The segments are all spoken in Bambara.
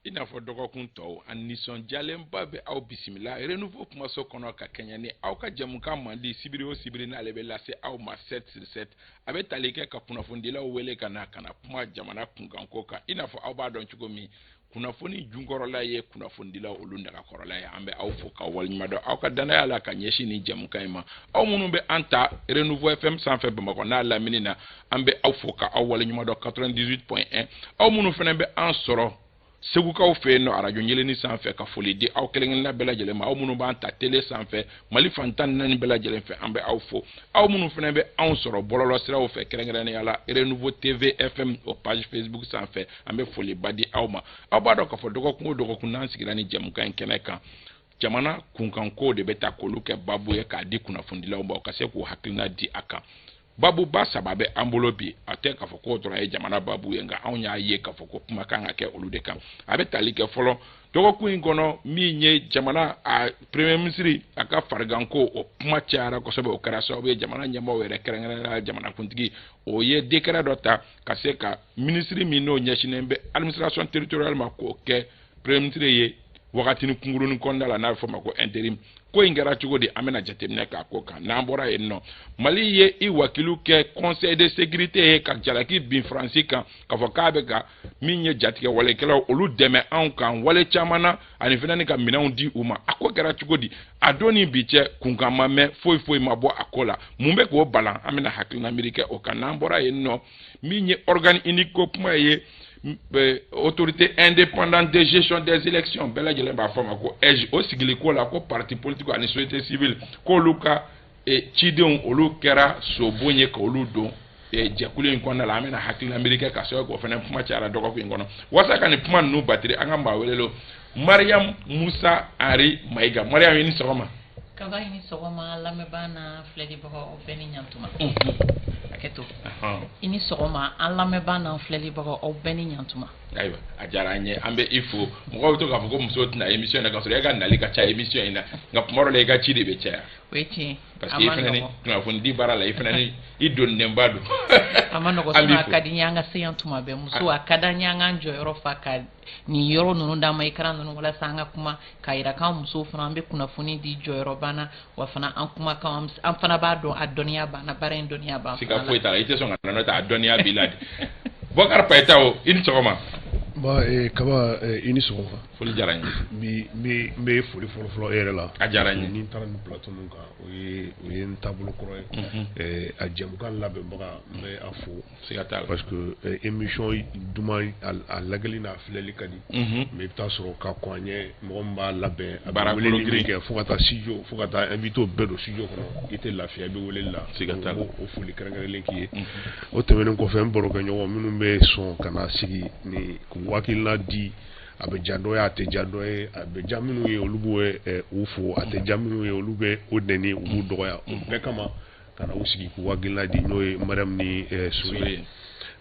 I n'a fɔ dɔgɔkun tɔw, an nisɔndiyalenba bɛ aw bisimila Renouveau kumaso kɔnɔ ka kɛɲɛ ni aw ka jɛmukan mandi sibiri o sibiri n'ale bɛ lase aw ma 7 sur 7. A bɛ tali kɛ ka kunnafonidilaw wele ka na ka na kuma jamana kunkanko kan. I n'a fɔ aw b'a dɔn cogo min, kunnafoni junkɔrɔla ye kunnafonidilaw olu nagakɔrɔla ye. An bɛ aw fo k'aw waleɲuman dɔn aw ka danaya la ka ɲɛsin nin jɛmukan in ma. Aw minnu bɛ an ta Renouveau FM sanfɛ Bamakɔ n'a lamini na, an bɛ aw fo ka aw waleɲuman dɔn 98.1. Aw minnu fana bɛ an sɔrɔ Segukaw fɛ yen nɔ arajo ɲɛlɛnni sanfɛ, ka foli di aw kelen-kelenna bɛɛ lajɛlen ma. Aw minnu b'an ta tele sanfɛ Mali fan 14 bɛɛ lajɛlen fɛ, an bɛ aw fo. Aw minnu fana bɛ anw sɔrɔ bɔlɔlɔsiraw fɛ, kɛrɛnkɛrɛnnenya la Renouveau TV FM o page Facebook sanfɛ, an bɛ foliba di aw ma. Aw b'a dɔn k'a fɔ dɔgɔkun o dɔgɔkun n'an sigira ni jɛmukan in kɛnɛ kan, jamana kunkanko de bɛ ta k'olu kɛ babu ye k'a di kunnafonidilaw ma, u ka se k'u hakilina di a kan. Babuba saba bɛ an bolo bi. A tɛ k'a fɔ k'o dɔrɔn ye jamana babu ye, nka anw y'a ye k'a fɔ ko kuma kan ka kɛ olu de kan. A bɛ tali kɛ fɔlɔ dɔgɔkun in kɔnɔ min ye jamana a premier ministre a ka fariganko, o kuma cayara kosɛbɛ. O kɛra sababu ye jamana ɲɛmaaw yɛrɛ, kɛrɛnkɛrɛnnenya la jamanakuntigi, o ye décret dɔ ta ka se ka ministre min n'o ɲɛsinnen bɛ administration territoriale ma k'o kɛ premier ministre ye wagatinin kunkurunin kɔnɔna la, n'a bɛ fɔ o ma ko intérim. Ko in kɛra cogo di, an bɛna jateminɛ k'a ko kan. N'an bɔra yen nɔ, Mali ye i wakilu kɛ Conseil de sécurité ye ka jalaki bin Faransi kan k'a fɔ k'a bɛ ka min ye jatigɛ walekɛlaw olu dɛmɛ anw kan wale caman na, ani fana ni ka minɛnw di u ma. A ko kɛra cogo di? A don ni bi cɛ, kunkan ma mɛn, foyi foyi ma bɔ a ko la. Mun bɛ k'o balan? An bɛna hakilina miiri kɛ o kan. N'an bɔra yen nɔ, min ye organe unique ko kuma ye, Autorité indépendante de gestion des élections, bɛɛ lajɛlen b'a fɔ a ma ko AIGE, o sigili ko la ko parti politique ani société civile k'olu ka cidenw olu kɛra sobon ye k'olu don jɛkulu in kɔnɔna la. An bɛna hakilina miiri kɛ ka sababu k'o fana kuma cayara dɔgɔkun in kɔnɔ. Walasa ka nin kuma ninnu batiri, an ka maa welelen Mariam Musa Henri Mayiga. Mariam, i ni sɔgɔma. Kaba, i ni sɔgɔma. Lamɛnbaa n'a filɛlibagaw, aw bɛɛ ni ɲantuma. Hakɛ to, i ni sɔgɔma. An lamɛnbaa n'an filɛlibagaw, aw bɛɛ ni ɲantuma. Ayiwa, a diyara an ye, an bɛ i fo. Mɔgɔw bɛ to k'a fɔ ko musow tɛna émission in na, k'a sɔrɔ e ka nali ka ca émission in na, nka tuma dɔ la i ka ci de bɛ caya. O ye tiɲɛ. Parce que i fana ni kunnafoni di baara la, i fana ni i donnenba don. A ma nɔgɔ, sinon a ka di n ye an ka se yan tuma bɛɛ. Muso, a ka d'an ye an k'an jɔyɔrɔ fa ka nin yɔrɔ ninnu d'an ma, écran ninnu, walasa an ka kuma k'a yira k'an musow fana an bɛ kunnafoni di jɔyɔrɔ b'an na, wa fana an kumakan, an fana b'a dɔn, a dɔnniya b'an na, baara in dɔnniya b'an. Siga foyi t'a la, i tɛ sɔn ka na n'o tɛ, a dɔnniya b'i la de. Bɔkari Payitaho, i ni sɔgɔma. Ba Kaba, i ni sɔgɔma. Foli diyara n ye. N bɛ foli fɔlɔ fɔlɔ e yɛrɛ la. A diyara n ye. Ni n taara nin plateau min kan, o ye n taabolo kɔrɔ ye. A jɛmukan labɛnbaga, n bɛ a fo. Siga t'a la. Parce que émission duman, a lajɛli n'a filɛli ka di. Mais i bɛ taa sɔrɔ ka kɔn a ɲɛ, mɔgɔ min b'a labɛn, a bɛ weleli min kɛ fo ka taa studio, fo ka taa invité bɛɛ don studio kɔnɔ, i tɛ lafiya, i bɛ weleli la. Siga t'a la. O foli kɛrɛnkɛrɛnlen k'i ye. O tɛmɛnen kɔfɛ, n barokɛɲɔgɔn minnu bɛ sɔn ka na sigi ni k'u hakilina di, a bɛ diya dɔ ye, a tɛ diya dɔ ye, a bɛ diya minnu ye, olu b'o u fo, a tɛ diya minnu ye, olu bɛ o nɛni, u b'u dɔgɔya. O bɛɛ kama ka na u sigi k'u hakilina di, n'o ye Mariam ni Sori ye.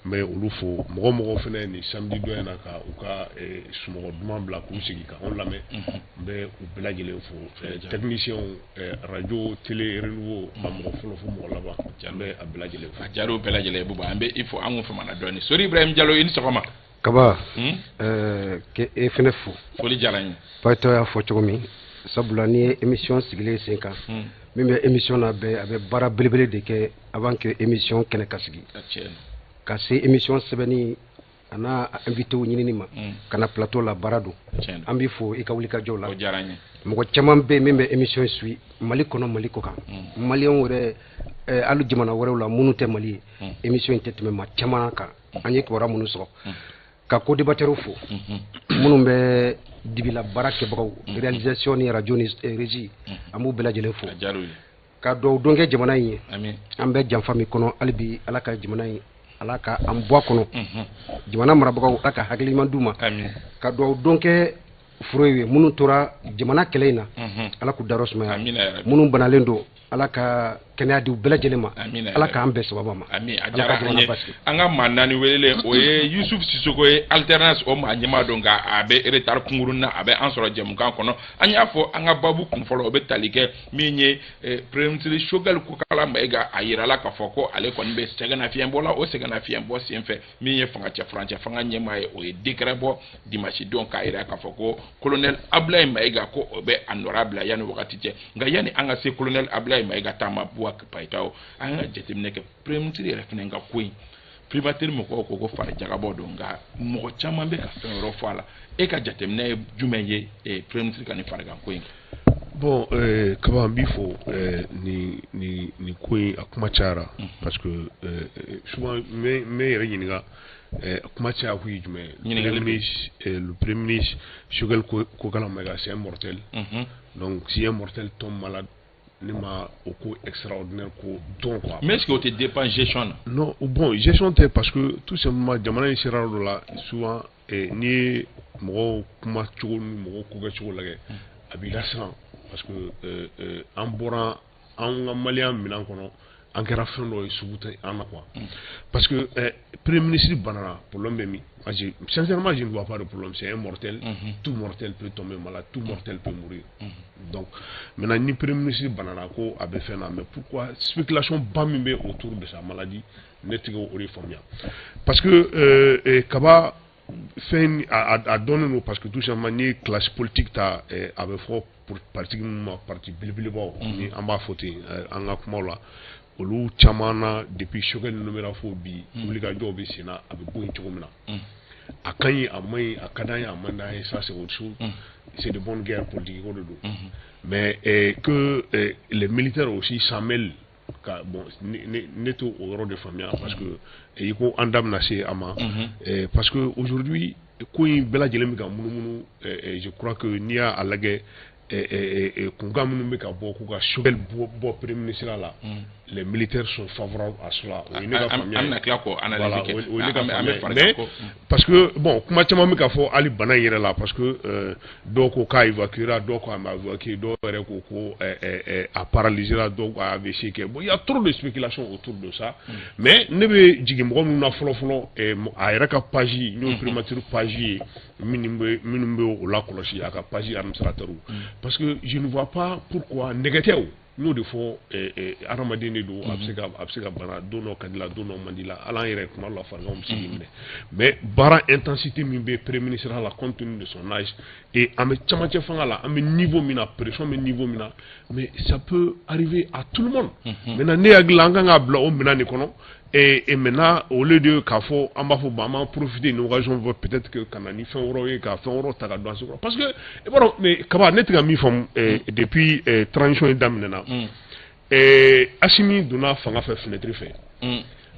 N bɛ olu fo. Mɔgɔ mɔgɔ fana nin samedi dɔ in na ka u ka sunɔgɔ duman bila k'u sigi ka anw lamɛn, n bɛ u bɛɛ lajɛlen fo. Techniciens, radio télé Renouveau, a mɔgɔ fɔlɔ fo mɔgɔ laban, n bɛ a bɛɛ lajɛlen fo. A diyara u bɛɛ lajɛlen ye. Buba, an bɛ i fo, an kun famana dɔɔni. Sori Ibrahim Jalo, i ni sɔgɔma. Kaba, ke e fɛnɛ fo. Foli diyara n ye. Payitaho y'a fɔ cogo min, sabula n'i ye émission sigilen sen kan, min bɛ émission na bɛɛ, a bɛ baara belebele de kɛ avant que émission kɛnɛ ka sigi, ka se émission sɛbɛnni a n'a invité ɲinini ma, ka na plateau la, baara don. An b'i fo i ka wulikajɔw la. O diyara n ye. Mɔgɔ caman bɛ yen min bɛ émission suit Mali kɔnɔ, Mali kɔ kan, maliyɛnw yɛrɛ, hali jamana wɛrɛw la minnu tɛ Mali ye, émission in tɛ tɛmɛ maa caman kan. An ye kibaruya minnu sɔrɔ, ka co-débatteur fo, minnu bɛ dibila baara kɛbagaw, réalisation ni radio ni régie, an b'u bɛɛ lajɛlen fo, ka dugawu don kɛ jamana in ye. An bɛ janfa min kɔnɔ hali bi, Ala ka jamana in, Ala ka an bɔ a kɔnɔ. Jamana marabagaw, Ala ka hakili ɲuman d'u ma. Ka dugawu don kɛ furo ye minnu tora jamana kɛlɛ in na, Ala k'u dayɔrɔ sumaya. Minnu banalen don, Ala ka kɛnɛya di u bɛɛ lajɛlen ma. Ala k'an bɛn sababa ma. Ami, a diyara an ye. An ka maa naani welelen, o ye Yusuf Sisoko ye, alternance o maa ɲɛmaa don, nka a bɛ retard kunkurunnin na, a bɛ an sɔrɔ jɛmukan kɔnɔ. An y'a fɔ, an ka babu kun fɔlɔ, o bɛ tali kɛ min ye, premier ministre Choguel Kokala Mayiga, a yirala k'a fɔ ko ale kɔni bɛ sɛgɛnnafiɲɛbɔ la. O sɛgɛnnafiɲɛbɔ senfɛ, min ye fanga cɛ furancɛ fanga ɲɛmaa ye, o ye décret bɔ dimanche don k'a yira k'a fɔ ko colonel Abulayi Mayiga, ko o bɛ a nɔra bila yanni wagati cɛ. Nka yanni an ka se colonel Abulayi Mayiga ta ma, Buwa Payitaw, an ka jateminɛ kɛ premier ministre yɛrɛ fana ka ko in. Primature mɔgɔw ko ko fari jagabɔ don, nka mɔgɔ caman bɛ ka fɛn wɛrɛ fɔ a la. E ka jateminɛ ye jumɛn ye premier ministre ka nin farigan ko in? Bon, Kaba, n b'i fo. Nin ko in, a kuma cayara, parce que souvent n bɛ n yɛrɛ ɲininka, kuma caya kun ye jumɛn ye? Le premier ministre Choguel Kokala Maïga, c'est un mortel. Donc si un mortel tombe malade, ne ma o ko extraordinaire ko dɔn quoi. Mais est-ce que o tɛ dépend gestion na? Non, bon, gestion tɛ, parce que tout simplement jamana in sera yɔrɔ dɔ la, souvent n'i ye mɔgɔw kuma cogo ni mɔgɔw ko kɛ cogo lajɛ, a b'i lasiran, parce que an bɔra an ka maliyɛn minɛn kɔnɔ, an kɛra fɛn dɔ ye, sugu tɛ an na quoi. Parce que premier ministre banana, problème bɛ min? Sincèrement, je ne vois pas de problème. C'est un mortel. Tout mortel peut tomber malade, tout mortel peut mourir. Donc maintenant, ni premier ministre banana ko a bɛ fɛn na, mais pourquoi spéculation ba min bɛ autour de sa maladie? Ne tɛ o de faamuya, parce que Kaba, fɛn a dɔnnen don, parce que tout simplement n'i ye classe politique ta, a bɛ fɔ parti minnu ma, parti belebelebaw ni an b'a fɔ ten an ka kumaw la, olu caman na, depuis Choguel nommera fo bi, wulikajɔw bɛ sen na. A bɛ bɔ yen cogo min na, a ka ɲi, a man ɲi, a ka d'an ye, a man d'an ye, ça c'est autre chose, c'est de bonne guerre, politique ko de don. Mais que les militaires aussi s'en mêlent ka, bon, ne t'o o yɔrɔ de faamuya, parce que i ko an da bɛna se a ma, parce que aujourd'hui ko in bɛɛ lajɛlen bɛ ka munumunu. Je crois que n'i y'a lajɛ, kunkan minnu bɛ ka bɔ k'u ka Choguel bɔ premier ministre la, les militaires sont favorables à cela. O ye ne ka faamuya ye. An bɛna tila k'o analyse kɛ. O ye ne ka faamuya ye, mais parce que bon, kuma caman bɛ ka fɔ hali bana in yɛrɛ la, parce que dɔw ko k'a évacuera, dɔw ko a ma évacuer, dɔw yɛrɛ ko ko a paralysera, dɔw ko a AVC kɛ. Bon, il y a trop de spéculation autour de ça. Mais ne bɛ jigin mɔgɔ minnu na fɔlɔ fɔlɔ, a yɛrɛ ka page, n'o ye primature page ye, minnu bɛ o lakɔlɔsi, a ka page administrateur, parce que je ne vois pas pourquoi. Nɛgɛ tɛ o, n y'o de fɔ, hadamaden de don, a bɛ se ka bana, don dɔ ka di la, don dɔ man di la. Hali an yɛrɛ, kuma dɔ la, fariganw bɛ se k'i minɛ. Mais baara intensité min bɛ premier ministre la, compte tenu de son âge, et an bɛ camancɛ fanga la, an bɛ niveau min na, pression bɛ niveau min na, mais ça peut arriver à tout le monde. Maintenant, ne hakili la, an kan k'a bila o minɛn de kɔnɔ. Et maintenant, au lieu de k'a fɔ an b'a fɔ bon, an b'an profiter une occasion fɛ peut-être que ka na ni fɛn wɛrɛw ye, ka fɛn wɛrɛw ta ka don an senkɔrɔ, parce que i b'a dɔn, mais Kaba, ne tɛ ka min faamu, depuis transition in daminɛna, Assimi donna fanga fɛ fenêtre fɛ.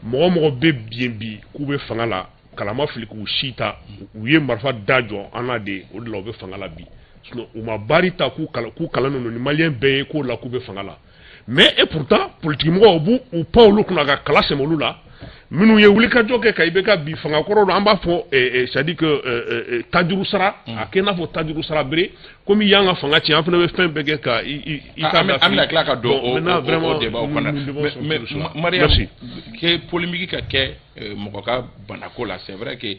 Mɔgɔ mɔgɔ bɛ bien bi k'u bɛ fanga la, kalama fili k'u si ta, u ye marifa da jɔ an na de, o de la u bɛ fanga la bi. Sinon u ma baari ta k'u kalannen don ni maliyɛn bɛɛ ye k'o la k'u bɛ fanga la. Mais et pourtant politique mɔgɔw b'u u pan olu kunna ka kala sɛmɛ olu la, minnu ye wulikajɔ kɛ ka IBK bi fanga kɔrɔ don. An b'a fɔ, c'est à dire que tajuru sara a kɛ i n'a fɔ tajuru sara bere, komi y'an ka fanga tiɲɛ, an fana bɛ fɛn bɛɛ kɛ ka i ka. An bɛna tila ka don o débat kɔnɔ. Mais Mariam, que polémique ka kɛ mɔgɔ ka banako la, c'est vrai que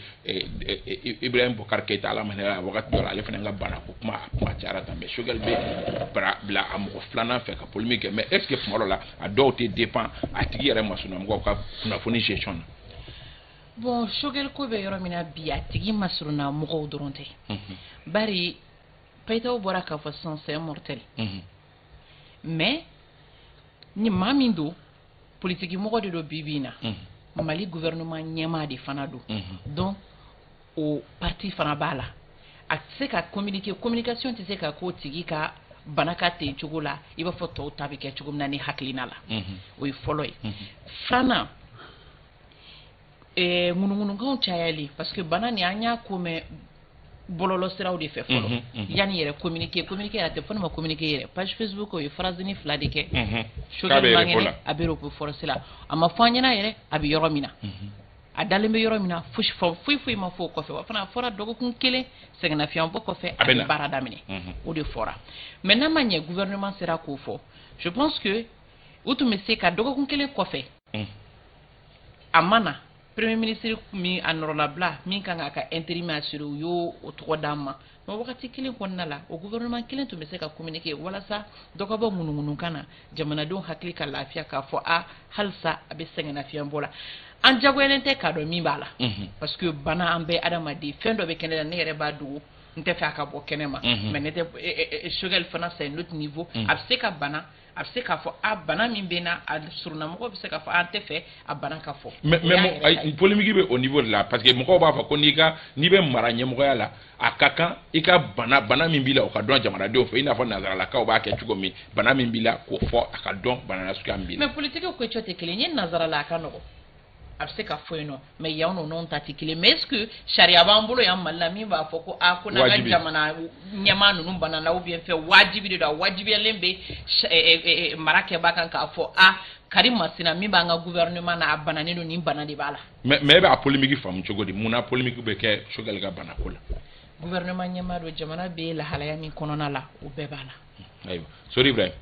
Ibrahim Boubacar Keïta, Ala ma hinɛ a wagati dɔ la, ale fana ka banako kuma, a kuma cayara tan, mais Choguel bɛ bila a mɔgɔ filanan fɛ ka polémique kɛ. Mais est ce que tuma dɔ la, a dɔw tɛ dépend a tigi yɛrɛ masurunna ka kunnafoni gestion na? Bon, Choguel ko bɛ yɔrɔ min na bi, a tigi masurunna mɔgɔw dɔrɔn tɛ, bari Payitaw bɔra k'a fɔ sisan, c'est un mortel. Mais ni maa min don, politiki mɔgɔ de don, bi bi in na Mali gouvernement ɲɛmaa de fana don. Donc o parti fana b'a la, a tɛ se ka communiquer, communication tɛ se ka k'o tigi ka bana ka ten cogo la i b'a fɔ tɔw ta bɛ kɛ cogo min na ni hakilina la. O ye fɔlɔ ye. Filanan, ŋunuŋunukanw cayali, parce que bana nin, an y'a ko mɛn bɔlɔlɔ siraw de fɛ fɔlɔ yanni yɛrɛ communiqué yɛrɛ tɛ fɔ ne ma. Communiqué yɛrɛ, page Facebook, o ye phrase ni fila de kɛ. Choguel man kɛnɛ, a bɛ repos forcé la, a ma fɔ an ɲɛna yɛrɛ a bɛ yɔrɔ min na, a dalen bɛ yɔrɔ min na, fosi foyi foyi ma fɔ o kɔfɛ. Wa fana a fɔra dɔgɔkun kelen sɛgɛnnafiɲɛbɔ kɔfɛ, a bɛ baara daminɛ, o de fɔra. Mais n'a ma ɲɛ gouvernement sera k'o fɔ, je pense que U tun bɛ se ka dɔgɔkun kelen kɔfɛ, a ma na, premier ministre min a nɔrɔlabila, min kan k'a ka intérim assurer, u y'o o tɔgɔ d'an ma. Mais wagati kelen kɔnɔna la, o gouvernement kelen tun bɛ se ka communiquer walasa dɔ ka bɔ ŋunuŋunukan na, jamanadenw hakili ka lafiya, k'a fɔ a halisa a bɛ sɛgɛnnafiɲɛbɔ la. An jagoyalen tɛ k'a dɔn min b'a la, parce que bana, an bɛɛ adamaden, fɛn dɔ bɛ kɛnɛ la, ne yɛrɛ b'a dogo, n tɛ fɛ a ka bɔ kɛnɛ ma. Mais ne tɛ Choguel fana, c'est un autre niveau. A bɛ se ka bana, a bɛ se k'a fɔ a bana min bɛ na, a surunamɔgɔ bɛ se k'a fɔ an tɛ fɛ a bana ka fɔ. Mais polémique bɛ au niveau de la, parce que mɔgɔw b'a fɔ ko n'i ka n'i bɛ mara ɲɛmɔgɔya la, a ka kan i ka bana min b'i la, o ka dɔn jamanadenw fɛ, i n'a fɔ nanzaralakaw b'a kɛ cogo min. Bana min b'i la, k'o fɔ, a ka dɔn bana nasuguya min b'i la. Mais politique ko tɛ kelen ye. Nanzara la, a ka nɔgɔn, a bɛ se ka fɔ yen nɔ, mais yan nɔ n'anw ta tɛ kelen. Mais est ce que sariya b'an bolo yan Mali la min b'a fɔ ko a ko n'an ka jamana ɲɛmaa ninnu banana ou bien fɛn, wajibi de don, a wajibiyalen bɛ mara kɛba kan k'a fɔ a kari masina min b'an ka gouvernement na, a bananen don, nin bana de b'a la? Mais e b'a polémique faamu cogo di? Munna polémique bɛ kɛ Choguel ka bana ko la? Gouvernement ɲɛmaa don, jamana bɛ lahalaya min kɔnɔna la, o bɛɛ b'a la. Ayiwa, Sori Ibrahim.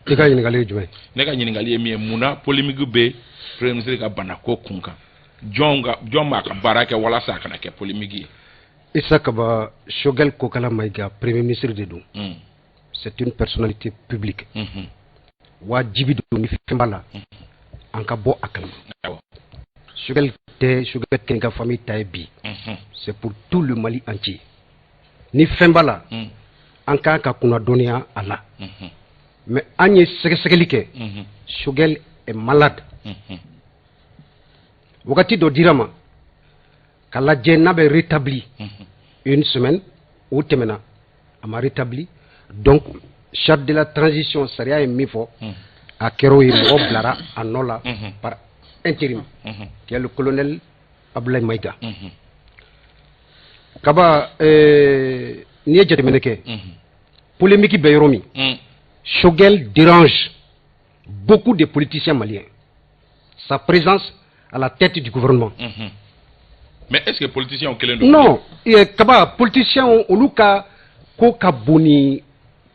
I ka ɲininkali ye jumɛn? Ne ka ɲininkali ye min ye, munna polémique bɛ premier ministre ka banako kun kan? Jɔn ka jɔn b'a ka baara kɛ walasa a kana kɛ polémique ye? Issa Kaba, Choguel Kokala Maïga, premier ministre de don. C'est une personnalité publique. Wajibi don, ni fɛn b'a la, an ka bɔ a kalama. Choguel tɛ Choguel kelen ka famille ta ye bi. C'est pour tout le Mali entier. Ni fɛn b'a la, an kan ka kunnadɔnniya a la. Mais an ye sɛgɛsɛgɛli kɛ, Choguel est malade. Wagati dɔ dira ma ka lajɛ n'a bɛ rétabli, une semaine o tɛmɛna, a ma rétabli. Donc charte de la transition, sariya ye min fɔ, a kɛra o ye. Mɔgɔ bilara a nɔ la par intérim, qui est le colonel Abdoulaye Maïga. Kaba, n'i ye jateminɛ kɛ, polémique bɛ yɔrɔ min, Choguel dérange beaucoup de politiciens maliens, sa présence à la tête du gouvernement. Mais est-ce que politiciens kelen don? Non, Kaba, politiciens olu ka ko ka bon ni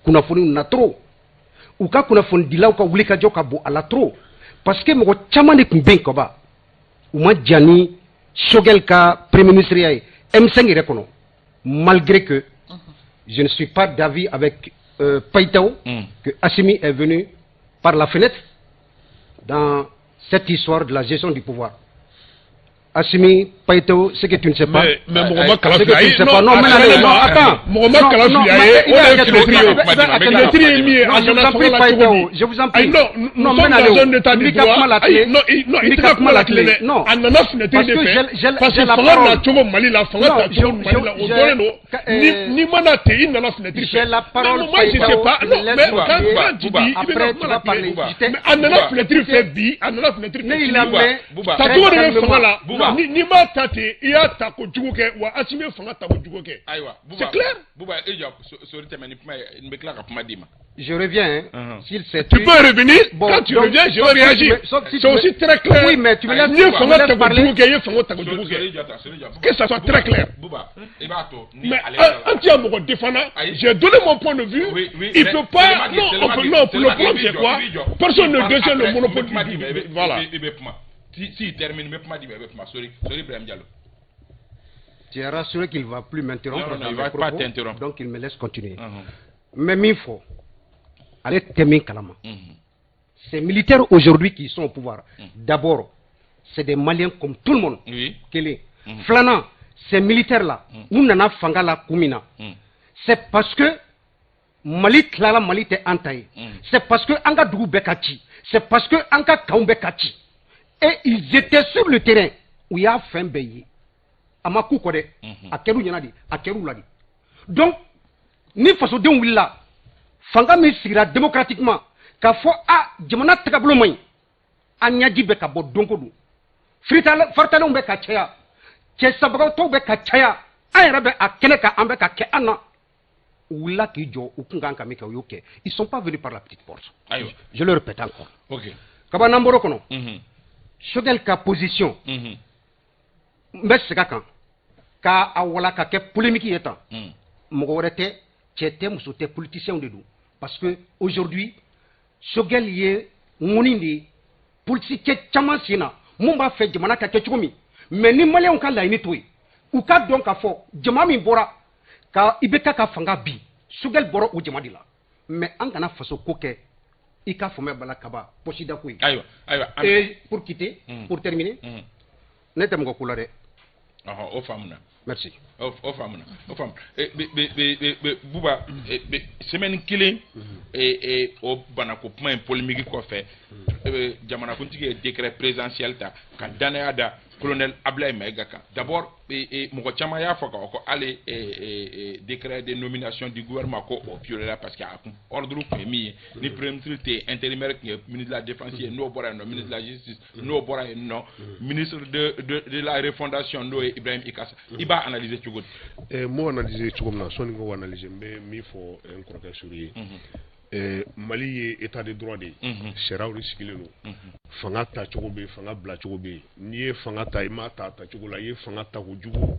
kunnafoniw na trop. U ka kunnafonidilaw ka wulikajɔ ka bon a la trop, parce que mɔgɔ caman de tun bɛ yen, Kaba, u ma diya ni Choguel ka premier ministre ya ye M5 yɛrɛ kɔnɔ, malgré que je ne suis pas d'avis avec Païtao que Assimi est venu par la fenêtre dans cette histoire de la gestion du pouvoir. Assimi, Païtao, ce que tu ne sais pas. Mais mɔgɔ ma kala Ce que tu ne sais pas. Non, mais allez, non, attends. Mɔgɔ ma kala fili a ye, o de ye fenêtre ye. Fenêtre ye min ye, a nana fanga la cogo di? Je vous en prie. Non, nous sommes dans un état de droit. Ayi, non, non, i tɛ ka kuma la tile dɛ. Non. A nana fenêtre de fɛ. Parce que fanga na cogo Mali la, fanga ta cogo Mali la, o dɔnnen don. Ni ma na ten, i nana fenêtre fɛ. J'ai la parole. Mais moi, je sais pas. Non, mais quand tu dis, i bɛ ka kuma la tile. Mais a nana fenêtre fɛ bi, a nana fenêtre fɛ. Ne y'i lamɛn. Tacogo de bɛ fanga la. Ni m'a ta ten, i y'a ta ko jugu kɛ wa. Assimi ye fanga ta ko jugu kɛ. Ayiwa. C'est clair. Buba, e jɔ. Sori, tɛmɛ ni kuma ye, n bɛ tila ka kuma d'i ma. Je reviens, hein. S'il s'est Tu peux revenir. Bon, quand tu donc, reviens, je vais réagir. Si C'est aussi très clair. Oui, mais tu me laisses, N'i ye fanga ta ko parler. jugu kɛ, i ye fanga ta ko jugu kɛ. Que ça soit très clair. Buba, i b'a to ni Mais ale an ti mɔgɔ défendre. J'ai donné mon point de vue. Oui, oui, il mais peut pas. Non, on peut, non, le problème c'est quoi? Personne ne détient le monopole du. Voilà. I bɛ kuma. Si termine, n bɛ kuma d'i ma, i bɛ kuma. Sori, Sori Ibrahim Diallo. Tu es rassuré qu'il ne va plus m'interrompre. Non, non, dans il mes va pas propos. T'interrompre. Donc il me laisse continuer. Mais min fɔ, ale tɛ min kalama. Ces militaires aujourd'hui qui sont au pouvoir, d'abord, c'est des Maliens comme tout le monde. Kelen. Filanan, ces militaires-là, u nana fanga la kun min na, c'est parce que Mali tilala, Mali tɛ an ta ye. C'est parce que an ka dugu bɛɛ ka ci. C'est parce que an ka kanw bɛɛ ka ci. Et ils étaient sur le terrain. U y'a fɛn bɛɛ ye. A ma k'u kɔ dɛ. A kɛr'u ɲɛna de, a kɛr'u la de. Donc, ni fasodenw wulila, fanga min sigira démocratiquement, k'a fɔ a jamana tagabolo man ɲi, an ɲɛji bɛ ka bɔ don ko don, faritalenw bɛ ka caya, cɛ sabagatɔw bɛ ka caya, an yɛrɛ bɛ a kɛnɛ kan, an bɛ ka kɛ an na. U wulila k'i jɔ, u kun kan ka min kɛ, u y'o kɛ. Ils sont pas venus par la petite porte. Ayiwa. Je le répète encore. Ok. Kaba, n'an bɔr'o kɔnɔ, Choguel ka position, n bɛ segin a kan k'a a wala ka kɛ polémique ye tan. Mɔgɔ wɛrɛ tɛ, cɛ tɛ, muso tɛ, politiciens de don, parce que aujourd'hui Choguel ye ŋuni de ye politicien caman sen na mun b'a fɛ jamana ka kɛ cogo min. Mais ni Maliyɛnw ka laɲini to yen, u ka dɔn k'a fɔ jama min bɔra ka IBK ka fanga bi, Choguel bɔra o jama de la. Mais an kana faso ko kɛ, i ka faamuya bala kaba pɔsida ko ye. Ayiwa, ayiwa. Et pour quitter, pour terminer, ne tɛ mɔgɔ ko la dɛ. Ɔhɔn, o faamuna. Merci. O faamuna, o faamu. Be Buba, be semaine kelen o banako kuma in polémique kɔfɛ, jamanakuntigi ye décret présidentiel ta ka danaya da colonel Ablaye Maïga kan. D'abord, mɔgɔ caman y'a fɔ k'a fɔ ko hali décret de nomination du gouvernement, ko o violé la, parce que a kun ordre tun ye min ye, ni premier ministre tɛ yen, intérimaire tun ye ministre de la Défense ye, n'o bɔra yen nɔ, ministre de la Justice, n'o bɔra yen nɔ, ministre de la Refondation, n'o ye Ibrahim Ikassa. I b'a analyser cogo di? M'o analyser cogo min na, sɔnni k'o analyser, n bɛ min fɔ n kɔrɔkɛ Sori ye, Mali ye état de droit de ye, sariyaw de sigilen don. Fanga ta cogo bɛ yen, fanga bila cogo bɛ yen. N'i ye fanga ta, i m'a ta a tacogo la, i ye fanga ta kojugu.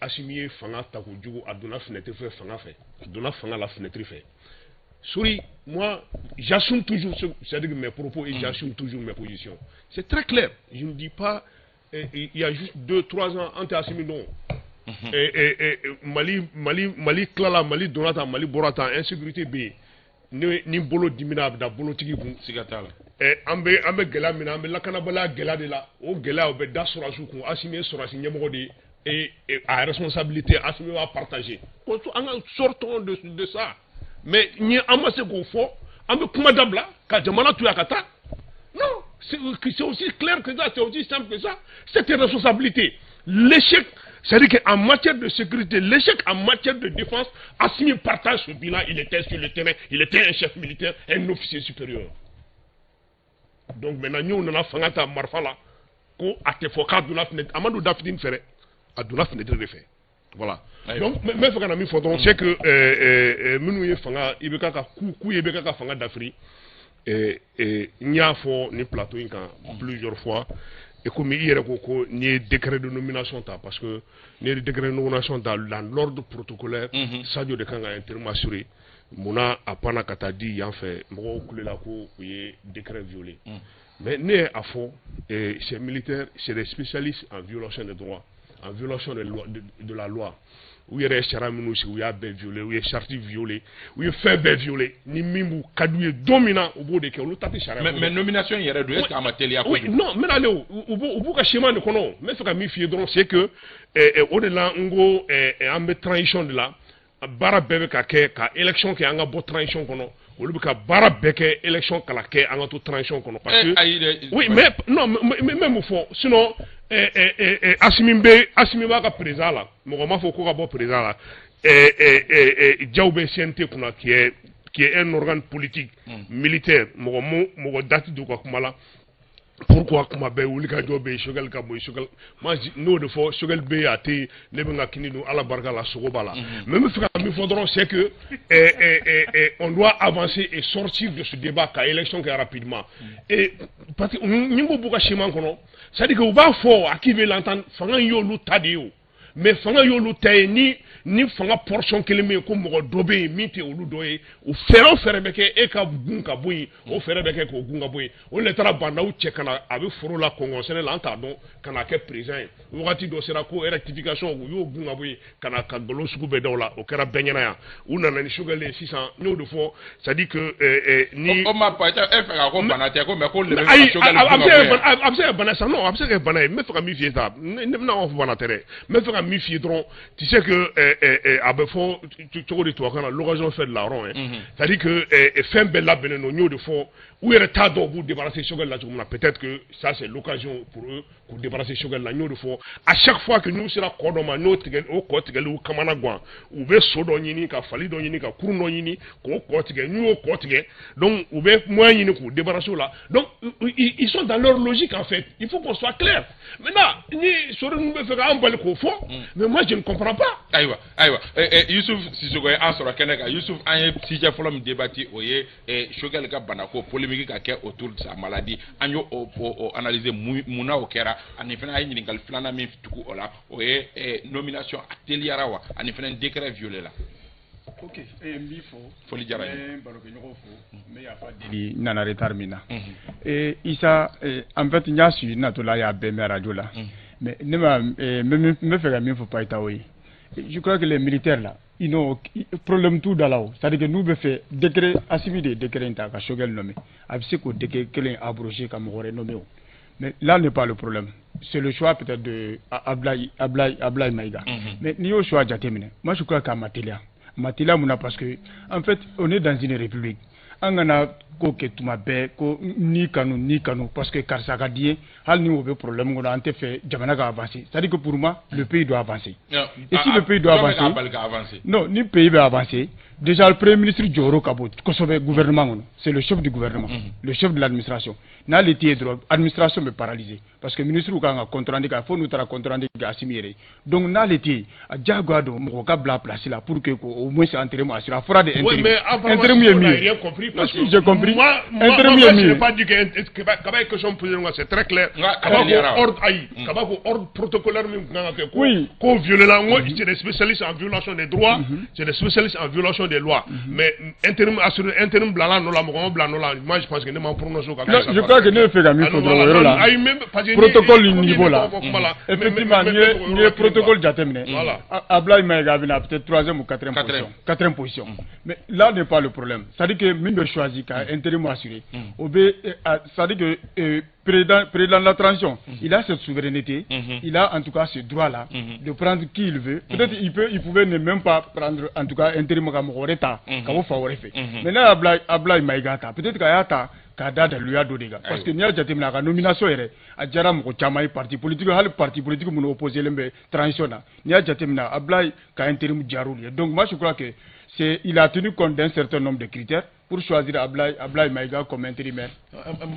Assimi ye fanga ta kojugu, a donna fenêtre fɛ, fanga fɛ, a donna fanga la fenêtre fɛ. Souri, moi, j'assume toujours, c'est-à-dire mes propos et j'assume toujours mes positions. C'est très clair. Je ne dis pas, il y a juste 2, 3 ans, an tɛ Assimi dɔn. Mali, Mali, Mali tilala, Mali donna tan, Mali bɔra tan, insécurité bɛ yen. Ni bolo dimina, a bɛ da bolotigi kun. Siga t'a la. An bɛ gɛlɛya min na, an bɛ lakanabaliya gɛlɛya de la. O gɛlɛya, o bɛ da sɔrɔdasiw kun. Assimi ye sɔrɔdasi ɲɛmɔgɔ de ye et a responsabilité, Assimi b'a partager. Ko an ka sortons de ça. Mais ni an ma se k'o fɔ, an bɛ kuma dabila ka jamana to yan ka taa. Non, c'est aussi clair que ça, c'est aussi simple que ça. C'est une responsabilité. L'échec, c'est-à-dire qu'en matière de sécurité, l'échec en matière de défense, Assimi partage ce bilan, il était sur le terrain, il était un chef militaire, un officier supérieur. Donc maintenant, nous, on a fanga ta marifa la, ko a tɛ fɔ k'a donna fenêtre, a ma don da fitinin fɛ dɛ, a donna fenêtre de fɛ. Voilà. Donc, n bɛ fɛ ka na min fɔ dɔrɔn, c'est que minnu ye fanga, IBK ka k'u ye IBK ka fanga dafiri, n y'a fɔ nin plateau in kan plusieurs fois. Et comme i yɛrɛ ko ko n'i ye décret de nomination ta, parce que n'i ye décret de nomination ta dans l'ordre protocolaire, Sadio de kan ka intérim assurer. Munna a panna ka taa di yan fɛ? Mɔgɔw kulela ko u ye décret violé. Mais ne ye a fɔ, ces militaires, c'est des spécialistes en violation de droit, en violation de loi, de la loi. U yɛrɛ ye sariya minnu sigi, u y'a bɛɛ violé, u ye charte violé, u ye fɛn bɛɛ violé. Ni min b'u ka d'u ye don min na, u b'o de kɛ. Olu ta tɛ sariya. Mais nomination yɛrɛ don, est ce que a ma teliya kojugu? Oui, non, n bɛna ale o, u b'u ka schéma de kɔnɔ. N bɛ fɛ ka min f'i ye dɔrɔn, c'est que o de la n ko an bɛ transition de la, baara bɛɛ bɛ ka kɛ ka élection kɛ, an ka bɔ transition kɔnɔ. Olu bɛ ka baara bɛɛ kɛ élection kala kɛ, an ka to transition kɔnɔ, parce que ayi dɛ. Oui, mais non, n bɛ mun fɔ? Sinon Assimi bɛ, Assimi b'a ka président la, mɔgɔ m'a fɔ ko ka bɔ président la. Diaw bɛ CNT kunna, qui est un organe politique militaire. Mɔgɔ mo mɔgɔ da tɛ don u ka kuma la. Pourquoi kuma bɛɛ wulikajɔ bɛ yen, Choguel ka bɔ yen, Choguel? Moi, n'o de fɔ, Choguel bɛ yen, a tɛ yen, ne bɛ n ka kini dun, Ala barika la, sogo b'a la. Mais n bɛ fɛ ka min fɔ dɔrɔn, c'est que on doit avancer et sortir de ce débat ka élection kɛ rapidement. Et parce que ni ko b'u ka schéma kɔnɔ, c'est à dire que u b'a fɔ à qui veut l'entendre, fanga in y'olu ta de ye o. Mais fanga y'olu ta ye, ni fanga portion kelen bɛ yen ko mɔgɔ dɔ bɛ yen min tɛ olu dɔ ye, o fɛɛrɛ o fɛɛrɛ bɛ kɛ e ka gun ka bɔ yen, o fɛɛrɛ bɛ kɛ k'o gun ka bɔ yen. O de taara Bah N'Daw cɛ ka na, a bɛ foro la, kɔngɔ sɛnɛ la, an t'a dɔn, ka na kɛ président ye. Wagati dɔ sera ko rectification, u y'o gun ka bɔ yen ka na ka nkalon sugu bɛɛ da o la. O kɛra bɛɛ ɲɛna yan. U nana ni Choguel ye sisan. N y'o de fɔ, c'est à dire que ni O ma pa, e fɛ ka ko bana tɛ ko, mais ko le bɛ ayi ka Choguel a gun bɛ ka se bɔ yen. A bɛ se ka kɛ bana sa. Non, a bɛ se ka kɛ bana ye. N bɛ fɛ ka min f'i ye sa, ne bɛna fɔ bana tɛ dɛ. N bɛ fɛ ka min f'i ye dɔrɔn, tu sais que a bɛ fɔ cogo di tubabukan na, l'occasion fait le larron, hein. C'est à dire que fɛn bɛɛ labɛnnen don. N y'o de fɔ, u yɛrɛ t'a dɔn u b'u débarrasser Choguel la cogo min na. Peut-être que ça, c'est l'occasion pour eux k'u débarrasser Choguel la. N y'o de fɔ, à chaque fois que n'u sera kɔ dɔ ma, n'o tigɛ, o kɔ tigɛli u kamana gan, u bɛ so dɔ ɲini, ka fali dɔ ɲini, ka kurun dɔ ɲini k'o kɔ tigɛ. N'u y'o kɔ tigɛ, donc u bɛ moyen ɲini k'u débarrasser o la. Donc ils sont dans leur logique, en fait. Il faut qu'on soit clair. Maintenant, ni Sori ninnu bɛ fɛ k'an bali k'o fɔ, mais moi, je ne comprends pas. Ayiwa, ayiwa, Yusuf Sisoko ye an sɔrɔ kɛnɛ kan. Yusuf, an ye sujet fɔlɔ min débattu, o ye Choguel ka banako polémique ka kɛ autour de sa maladie. An y'o o analyser, mun na o kɛra. Ani fana, a ye ɲininkali filanan min tugu o la, o ye nomination a teliyara wa, ani fana décret violé la. Ok, n b'i fo. Foli diyara n ye. N bɛ barokɛɲɔgɔnw fo. N bɛ yafa deli n nana retard min na. Isa, en fait n y'a suivi n natɔla y'a bɛɛ mɛn radio la. Mais ne ma n bɛ fɛ ka min fɔ Payitaho ye. Je crois que les militaires là, ils n'ont problème t'u da la o. C'est-à-dire que n'u bɛ fɛ décret, Assimi de ye décret in ta ka Choguel nommer. A bɛ se k'o décret kelen abroger ka mɔgɔ wɛrɛ nommer o. Mais là n'est pas le problème. C'est le choix peut-être de Ablaye Maïga. Mais n'i y'o choix jateminɛ, moi je crois k'a ma teliya. Ma teliya mun na? Parce que en fait on est dans une république. An kana ko kɛ tuma bɛɛ ko ni kanu ni kanu, parce que karisa ka di ye, hali ni o bɛ problème kɔnɔ, an tɛ fɛ jamana ka avancer. C'est-à-dire que pour moi, le pays doit avancer. Et si le pays doit avancer, non, ni pays bɛ avancer, déjà le premier ministre jɔyɔrɔ ka bon kosɛbɛ gouvernement kɔnɔ. C'est le chef du gouvernement, le chef de l'administration. N'ale tɛ yen dɔrɔn, administration bɛ paralyser, parce que ministre kan ka compte rendu kɛ, fo n'u taara compte rendu kɛ Assimi yɛrɛ ye. Donc n'ale tɛ yen, a diyagoya don mɔgɔ ka bila place la pour que au moins intérim assuré. A fɔra de intérim. Intérim ye min ye? Parce que j'ai compris. Moi, intérim ye je min n'ai ye? pas dit que Kaba ye question posée, c'est très clair. Kaba ko ordre, ayi, Kaba ko ordre protocolaire min kan ka kɛ ko ko violé la, n ko c'est des spécialistes en violation des droits, c'est des spécialistes en violation des lois. Mais intérim assuré, intérim bila la nɔ la, mɔgɔ ma bila nɔ la, moi je pense que ne ma prononcer o kan. Non, je crois que ne bɛ fɛ ka min fɔ dɔrɔn o yɔrɔ la, protocole niveau la, effectivement, n'i ye protocole jateminɛ, Ablaye Maïga bɛna peut-être troisième ou quatrième position, quatrième position. Mais là n'est pas le problème. C'est-à-dire que min bɛ choisi ka intérim assuré, o bɛ, c'est-à-dire que président de la transition, il a cette souveraineté, il a en tout cas ce droit-là de prendre qui il veut. Peut-être il pouvait ne même pas prendre en tout cas intérim ka mɔgɔ wɛrɛ ta ka bɔ fan wɛrɛ fɛ. Mais n'a ye Ablaye Maïga ta, peut-être qu'a y'a ta k'a da daluya dɔ de kan. Parce que n'i y'a jateminɛ, a ka nomination yɛrɛ, a diyara mɔgɔ caman ye, parti politique, hali parti politique minnu opposé len bɛ transition na. N'i y'a jateminɛ, Ablaye ka intérim diyara olu ye. Donc moi je crois que c'est il a tenu compte d'un certain nombre de critères pour choisir Ablaye Maïga comme intérimaire.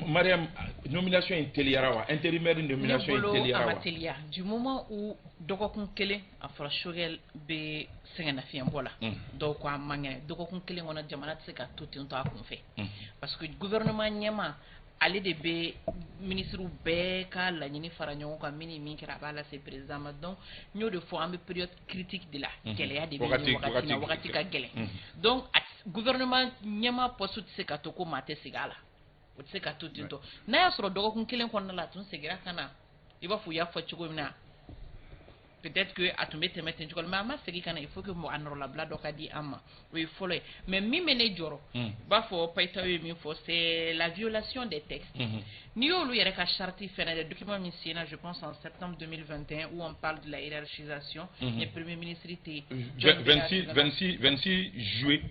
Mariam, nomination in teliyara wa? Intérimaire nomination in teliyara wa? Wa? Teliya du moment où dɔgɔkun kelen a fɔra Choguel bɛ sɛgɛnnafiɲɛbɔ la, dɔw ko a man kɛnɛ. Dɔgɔkun kelen kɔnɔ, jamana tɛ se ka to ten tɔ a kun fɛ, parce que gouvernement ɲɛma, ale de bɛ ministres bɛɛ ka laɲini fara ɲɔgɔn kan, min ni min kɛra, a b'a lase président ma. Donc n y'o de fɔ, an bɛ période critique de la, gɛlɛya de bɛ nin wagati na, wagati ka gɛlɛn. Donc gouvernement ɲɛma poste tɛ se ka to ko maa tɛ segin a la, o tɛ se ka to ten tɔ. N'a y'a sɔrɔ dɔgɔkun kelen kɔnɔna la, a tun seginna ka na, i b'a fɔ u y'a fɔ cogo min na, peut-être que a tun bɛ tɛmɛ ten cogo la, mais a ma segin ka na, il faut que a nɔrɔlabila dɔ ka di an ma. O ye fɔlɔ ye. Mais min bɛ ne jɔrɔ, i b'a fɔ Payitaw ye min fɔ, c'est la violation des textes. N'i y'olu yɛrɛ ka charte fɛnɛ dɛ, document min senna, je pense en septembre 2021, où on parle de la hiérarchisation, ni premier ministre tɛ yen, 26 26 26 juillet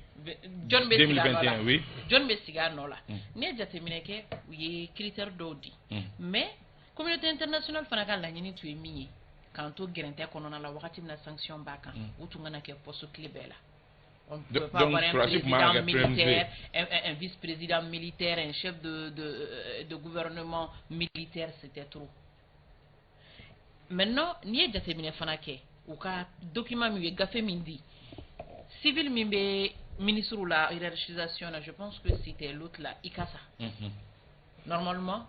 jɔn bɛ sigi a nɔ la? 2021, oui. Jɔn bɛ sigi a nɔ la? N'i ye jateminɛ kɛ, u ye critère dɔw di, mais communauté internationale fana ka laɲini tun ye min ye, k'an to gɛrɛntɛ kɔnɔna la wagati min na sanction b'a kan, u tun kana kɛ poste clé bɛɛ la. On ne pouvait pas avoir un président militaire, un vice-président militaire, un chef de gouvernement militaire, c'était trop. Maintenant, n'i ye jateminɛ fana kɛ, u ka document min, u ye gafe min di, civil min bɛ ministre la hiérarchisation na, je pense que c'était l'autre là, Ikassa. Normalement,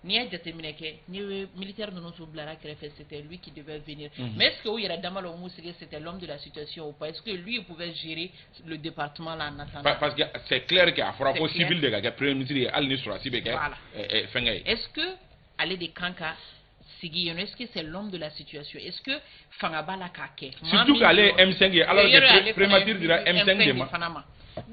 n'i ye jateminɛ kɛ, n'i ye militaire ninnu tun bilara kɛrɛfɛ, c'était lui qui devait venir. Mais est-ce que u yɛrɛ dama la, u m'u sigi, c'était l'homme de la situation ou pas? Est-ce que lui, il pouvait gérer le département là en attendant? Parce que c'est clair que a fɔra ko civil de ka kɛ premier ministre ye, hali ni sɔrɔdasi bɛ kɛ fɛnkɛ ye. Est-ce que ale de kan ka sigi yen? Est-ce que c'est l'homme de la situation? Est-ce que fanga b'a la k'a kɛ? Surtout qu'ale ye M5 ye, alors que primature dira M5 de ma. Fana ma.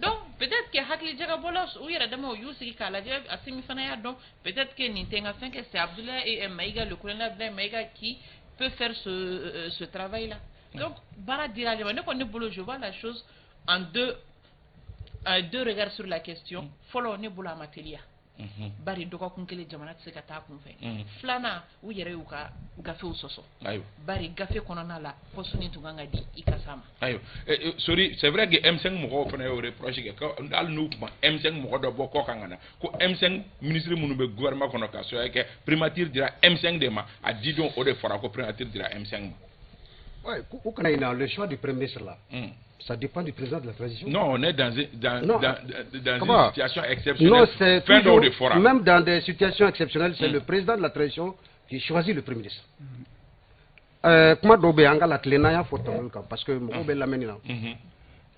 Donc peut-être que hakili jagabɔ la, u yɛrɛ dama u y'u sigi k'a lajɛ, Assimi fana y'a dɔn peut-être que nin tɛ n ka fɛn kɛ, c'est Abdoulaye Maïga, le colonel Abdoulaye Maïga, qui peut faire ce travail là. Donc baara dira ale ma. Ne kɔni bolo, je vois la chose en deux regards sur la question. Fɔlɔ, ne bolo, a ma teliya, bari dɔgɔkun kelen, jamana tɛ se ka taa kun fɛ. Filanan, u yɛrɛ y'u ka gafew sɔsɔ, bari gafe kɔnɔna la, poste nin tun kan ka di Ikassa ma. Ayiwa Sori, c'est vrai que M5 mɔgɔw fana y'o reproche kɛ, ko hali n'u tun ma M5 mɔgɔ dɔ bɔ kɔ kan ka na, ko M5 ministre minnu bɛ gouvernement kɔnɔ, ka sababu kɛ primature dira M5 de ma, a di don o de fɔra ko primature dira M5 ma. Ouais, ou kana ɲinɛ, le choix du premier ministre là, ça dépend du président de la transition. Non, on est dans Non. dans une situation exceptionnelle. Non, c'est Fɛn dɔw de toujours, fɔra. Même dans des situations exceptionnelles, c'est le président de la transition qui choisit le premier ministre. Kuma dɔw bɛ yen, an ka latilen n'an y'a fɔ tɔmɔli kan, parce que mɔgɔw bɛ lamɛnni na.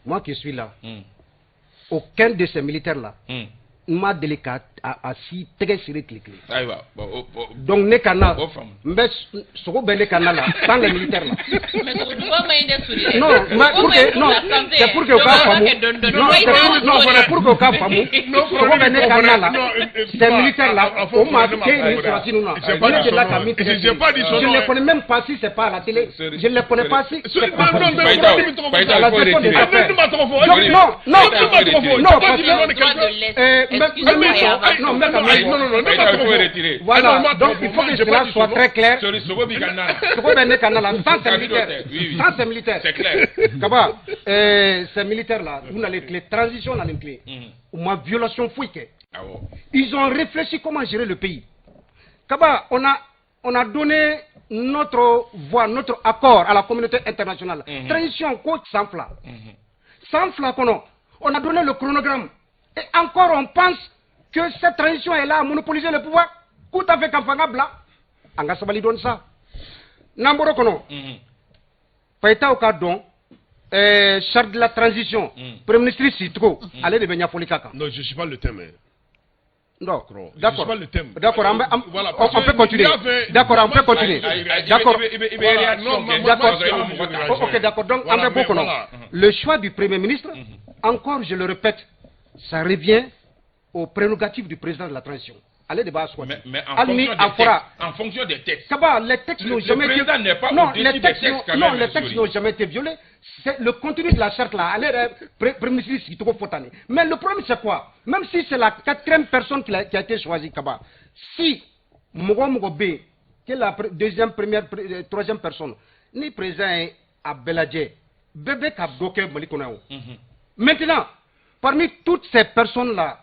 Moi qui suis là, aucun de ces militaires là n ma deli ka a si tɛgɛ siri tile kelen. Ayiwa. Donc ne ka na, n bɛ sogo bɛ ne ka na la sans les militaires là. Mais sogoduba ma ɲi dɛ, Sori. Non, mais pour que, non, c'est pour que u k'a faamu. Non, c'est pour, non, c'est pour que u k'a faamu. Sogo bɛ ne ka na la, ces militaires là, o maa tɛ nin sɔrɔsi ninnu na. Ne delila ka min tɛgɛ siri. Je ne les connais même pas si c'est pas à la télé. Je ne les connais pas si c'est pas. Non, non, non, non, parce que non, non, non, voilà, donc il faut que cela soit très clair. Sogo bɛ ne ka na la sans ces militaires. Sans ces militaires. C'est clair. Kaba, ces militaires là, u nalen tile transition nalen tile, u ma violation foyi kɛ. Ils ont réfléchi comment gérer le pays. Kaba, on a donné notre voix, notre accord à la communauté internationale. Transition ko 2 san. 2 san kɔnɔ, on a donné le chronogramme. Et encore on pense que cette transition est là à monopoliser le pouvoir. K'u t'a fɛ ka fanga bila. An ka sabali dɔɔni sa. N'an bɔra kɔnɔ, Payitaw ka dɔn charte de la transition, premier ministre sigicogo, ale de bɛ ɲɛfɔli k'a kan. Non, je suis pas le thème, hein. Non, d'accord. D'accord, on peut continuer. D'accord, on peut continuer. D'accord. D'accord. Ok, d'accord. Donc, an bɛ bɔ kɔnɔ. Le choix du premier ministre, encore, je le répète, ça revient aux prérogatives du président de la transition. Ale de b'a choisi. Mais en fonction des textes. Kaba, les textes n'ont jamais été. N'est pas Non, les textes, non, les textes n'ont jamais été violés. C'est le contenu de la charte là. Ale premier ministre sigicogo fɔ tan. Mais le problème, c'est quoi? Même si c'est la quatrième personne qui a été choisie, Kaba, si mɔgɔ mɔgɔ bɛ yen, que la deuxième, première, troisième personne, ni président ye a bɛɛ lajɛ, bɛɛ bɛ ka dɔ kɛ Mali kɔnɔ yan o. Maintenant, parmi toutes ces personnes là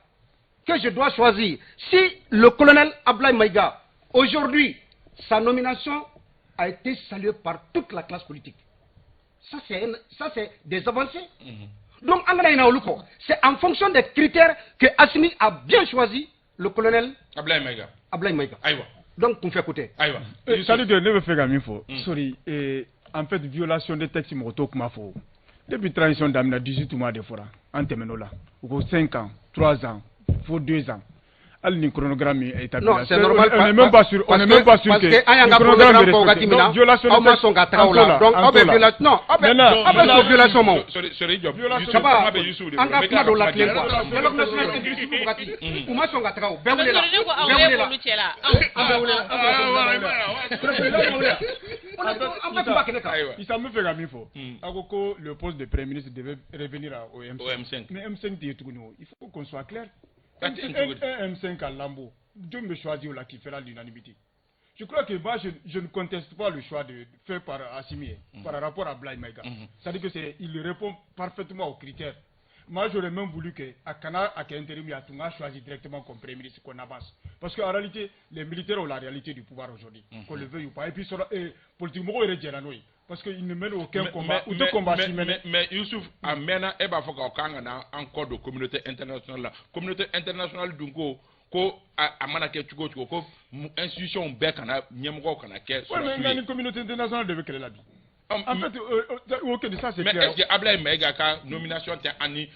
que je dois choisir, si le colonel Ablaye Maïga, aujourd'hui, sa nomination a été saluée par toute la classe politique. Ça, c'est des avancées. Donc, c'est en fonction des critères que Assimi a bien choisi le colonel Ablaye Maïga. Ablaye Maïga. Ayiwa. Donc, kun fɛ ko tɛ. Ayiwa. C'est-à-dire que ne bɛ fɛ ka min fɔ, sorry, en fait, violation des textes, mɔgɔ t'o kuma fɔ. Depuis transition daminɛ, 18 mois de fɔra, an tɛmɛn'o la. U ko 5 ans, 3 ans, fo 2 ans. Hali ni chronogramme établi. Non, c'est normal. On n'est même pas sûr, on n'est même pas sûr que an y'an ka chronogramme fɔ wagati min na, aw ma sɔn ka taga o la. Donc aw bɛ violation, non, aw bɛ sɔn violation ma o. Sori jɔ. Kaba, an ka kuma dɔw la tilen quoi. Dialogue national inclusif wagati, u ma sɔn ka taga o. Bɛɛ welela. Bɛɛ welela. An bɛɛ welela. An bɛɛ tun b'a kɛnɛ kan. Isa, n bɛ fɛ ka min fɔ, a ko ko le poste de premier ministre devait revenir au M5. Au M5. Mais M5 tɛ yen tuguni o. Il faut qu'on soit clair. Un M5 à lambeau, Dieu me choisit là qui fera l'unanimité. Je crois que moi, je ne conteste pas le choix fait par Assimi par rapport à Ablaye Maïga. C'est-à-dire que c'est, il répond parfaitement aux critères. Moi, j'aurais même voulu que a kana a kɛ intérim, a tun ka choisi directement comme premier ministre, qu'on avance. Parce qu'en réalité, les militaires ont la réalité du pouvoir aujourd'hui, qu'on le veuille ou pas. Et puis, politique mɔgɔw yɛrɛ jɛra n'o ye. Parce qu'ils ne mènent aucun combat. U tɛ combat si mɛnɛ. Mais Youssouf, a mɛnna e b'a fɔ k'aw kan ka na an kɔ don communauté internationale la. Communauté internationale dun ko ko a mana kɛ cogo o cogo, ko institution bɛɛ kana ɲɛmɔgɔw kana kɛ. Oui, mais nka ni communauté internationale de bɛ kɛlɛ la bi. En fait, ok, ça c'est Mais clair. Est-ce que Ablaye Maïga ka nomination tɛ an ni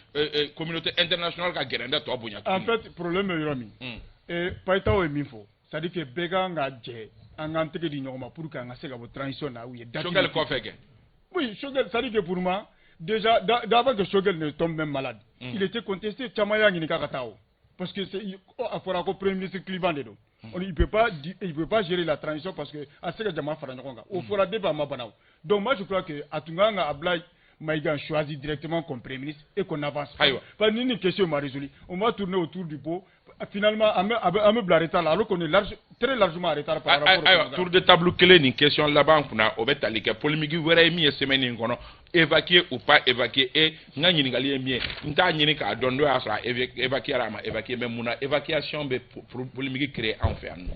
communauté internationale ka gɛrɛndɛ tɔ bonya? En fait, problème bɛ yɔrɔ min, Payitaw ye min fɔ, c'est-à-dire que bɛɛ kan ka jɛ an k'an tɛgɛ di ɲɔgɔn ma pour que an ka se ka bɔ transition na, u ye date. Choguel kɔfɛ kɛ. Oui, Choguel, c'est-à-dire que pour moi, déjà, d'avant que Choguel ne tombe même malade, il était contesté, caman y'a ɲini k'a ka taa o. Parce que c'est a fɔra ko premier ministre clivant de don. Il peut pas gérer la transition parce que a se ka jama fara ɲɔgɔn kan. O fɔra depuis a ma bana o. Donc moi, je crois que a tun kan ka Ablaye Maïga choisi directement comme premier ministre et qu'on avance. Ayiwa. Parce que ni nin question ma résolu, on va tourner autour du pot. Finalement, an bɛ bila retard la alors qu'on est large, très largement en retard par rapport au Ayiwa, tour de table kelen, nin question laban kunna, o bɛ tali kɛ polémique wɛrɛ ye min ye semaine in kɔnɔ, évacuer ou pas évacuer. E n ka ɲininkali ye min ye, n t'a ɲini k'a dɔn n'o y'a sɔrɔ a évacuer a ma évacuer, mais mun na évacuation bɛ polémique créer anw fɛ yan nɔ?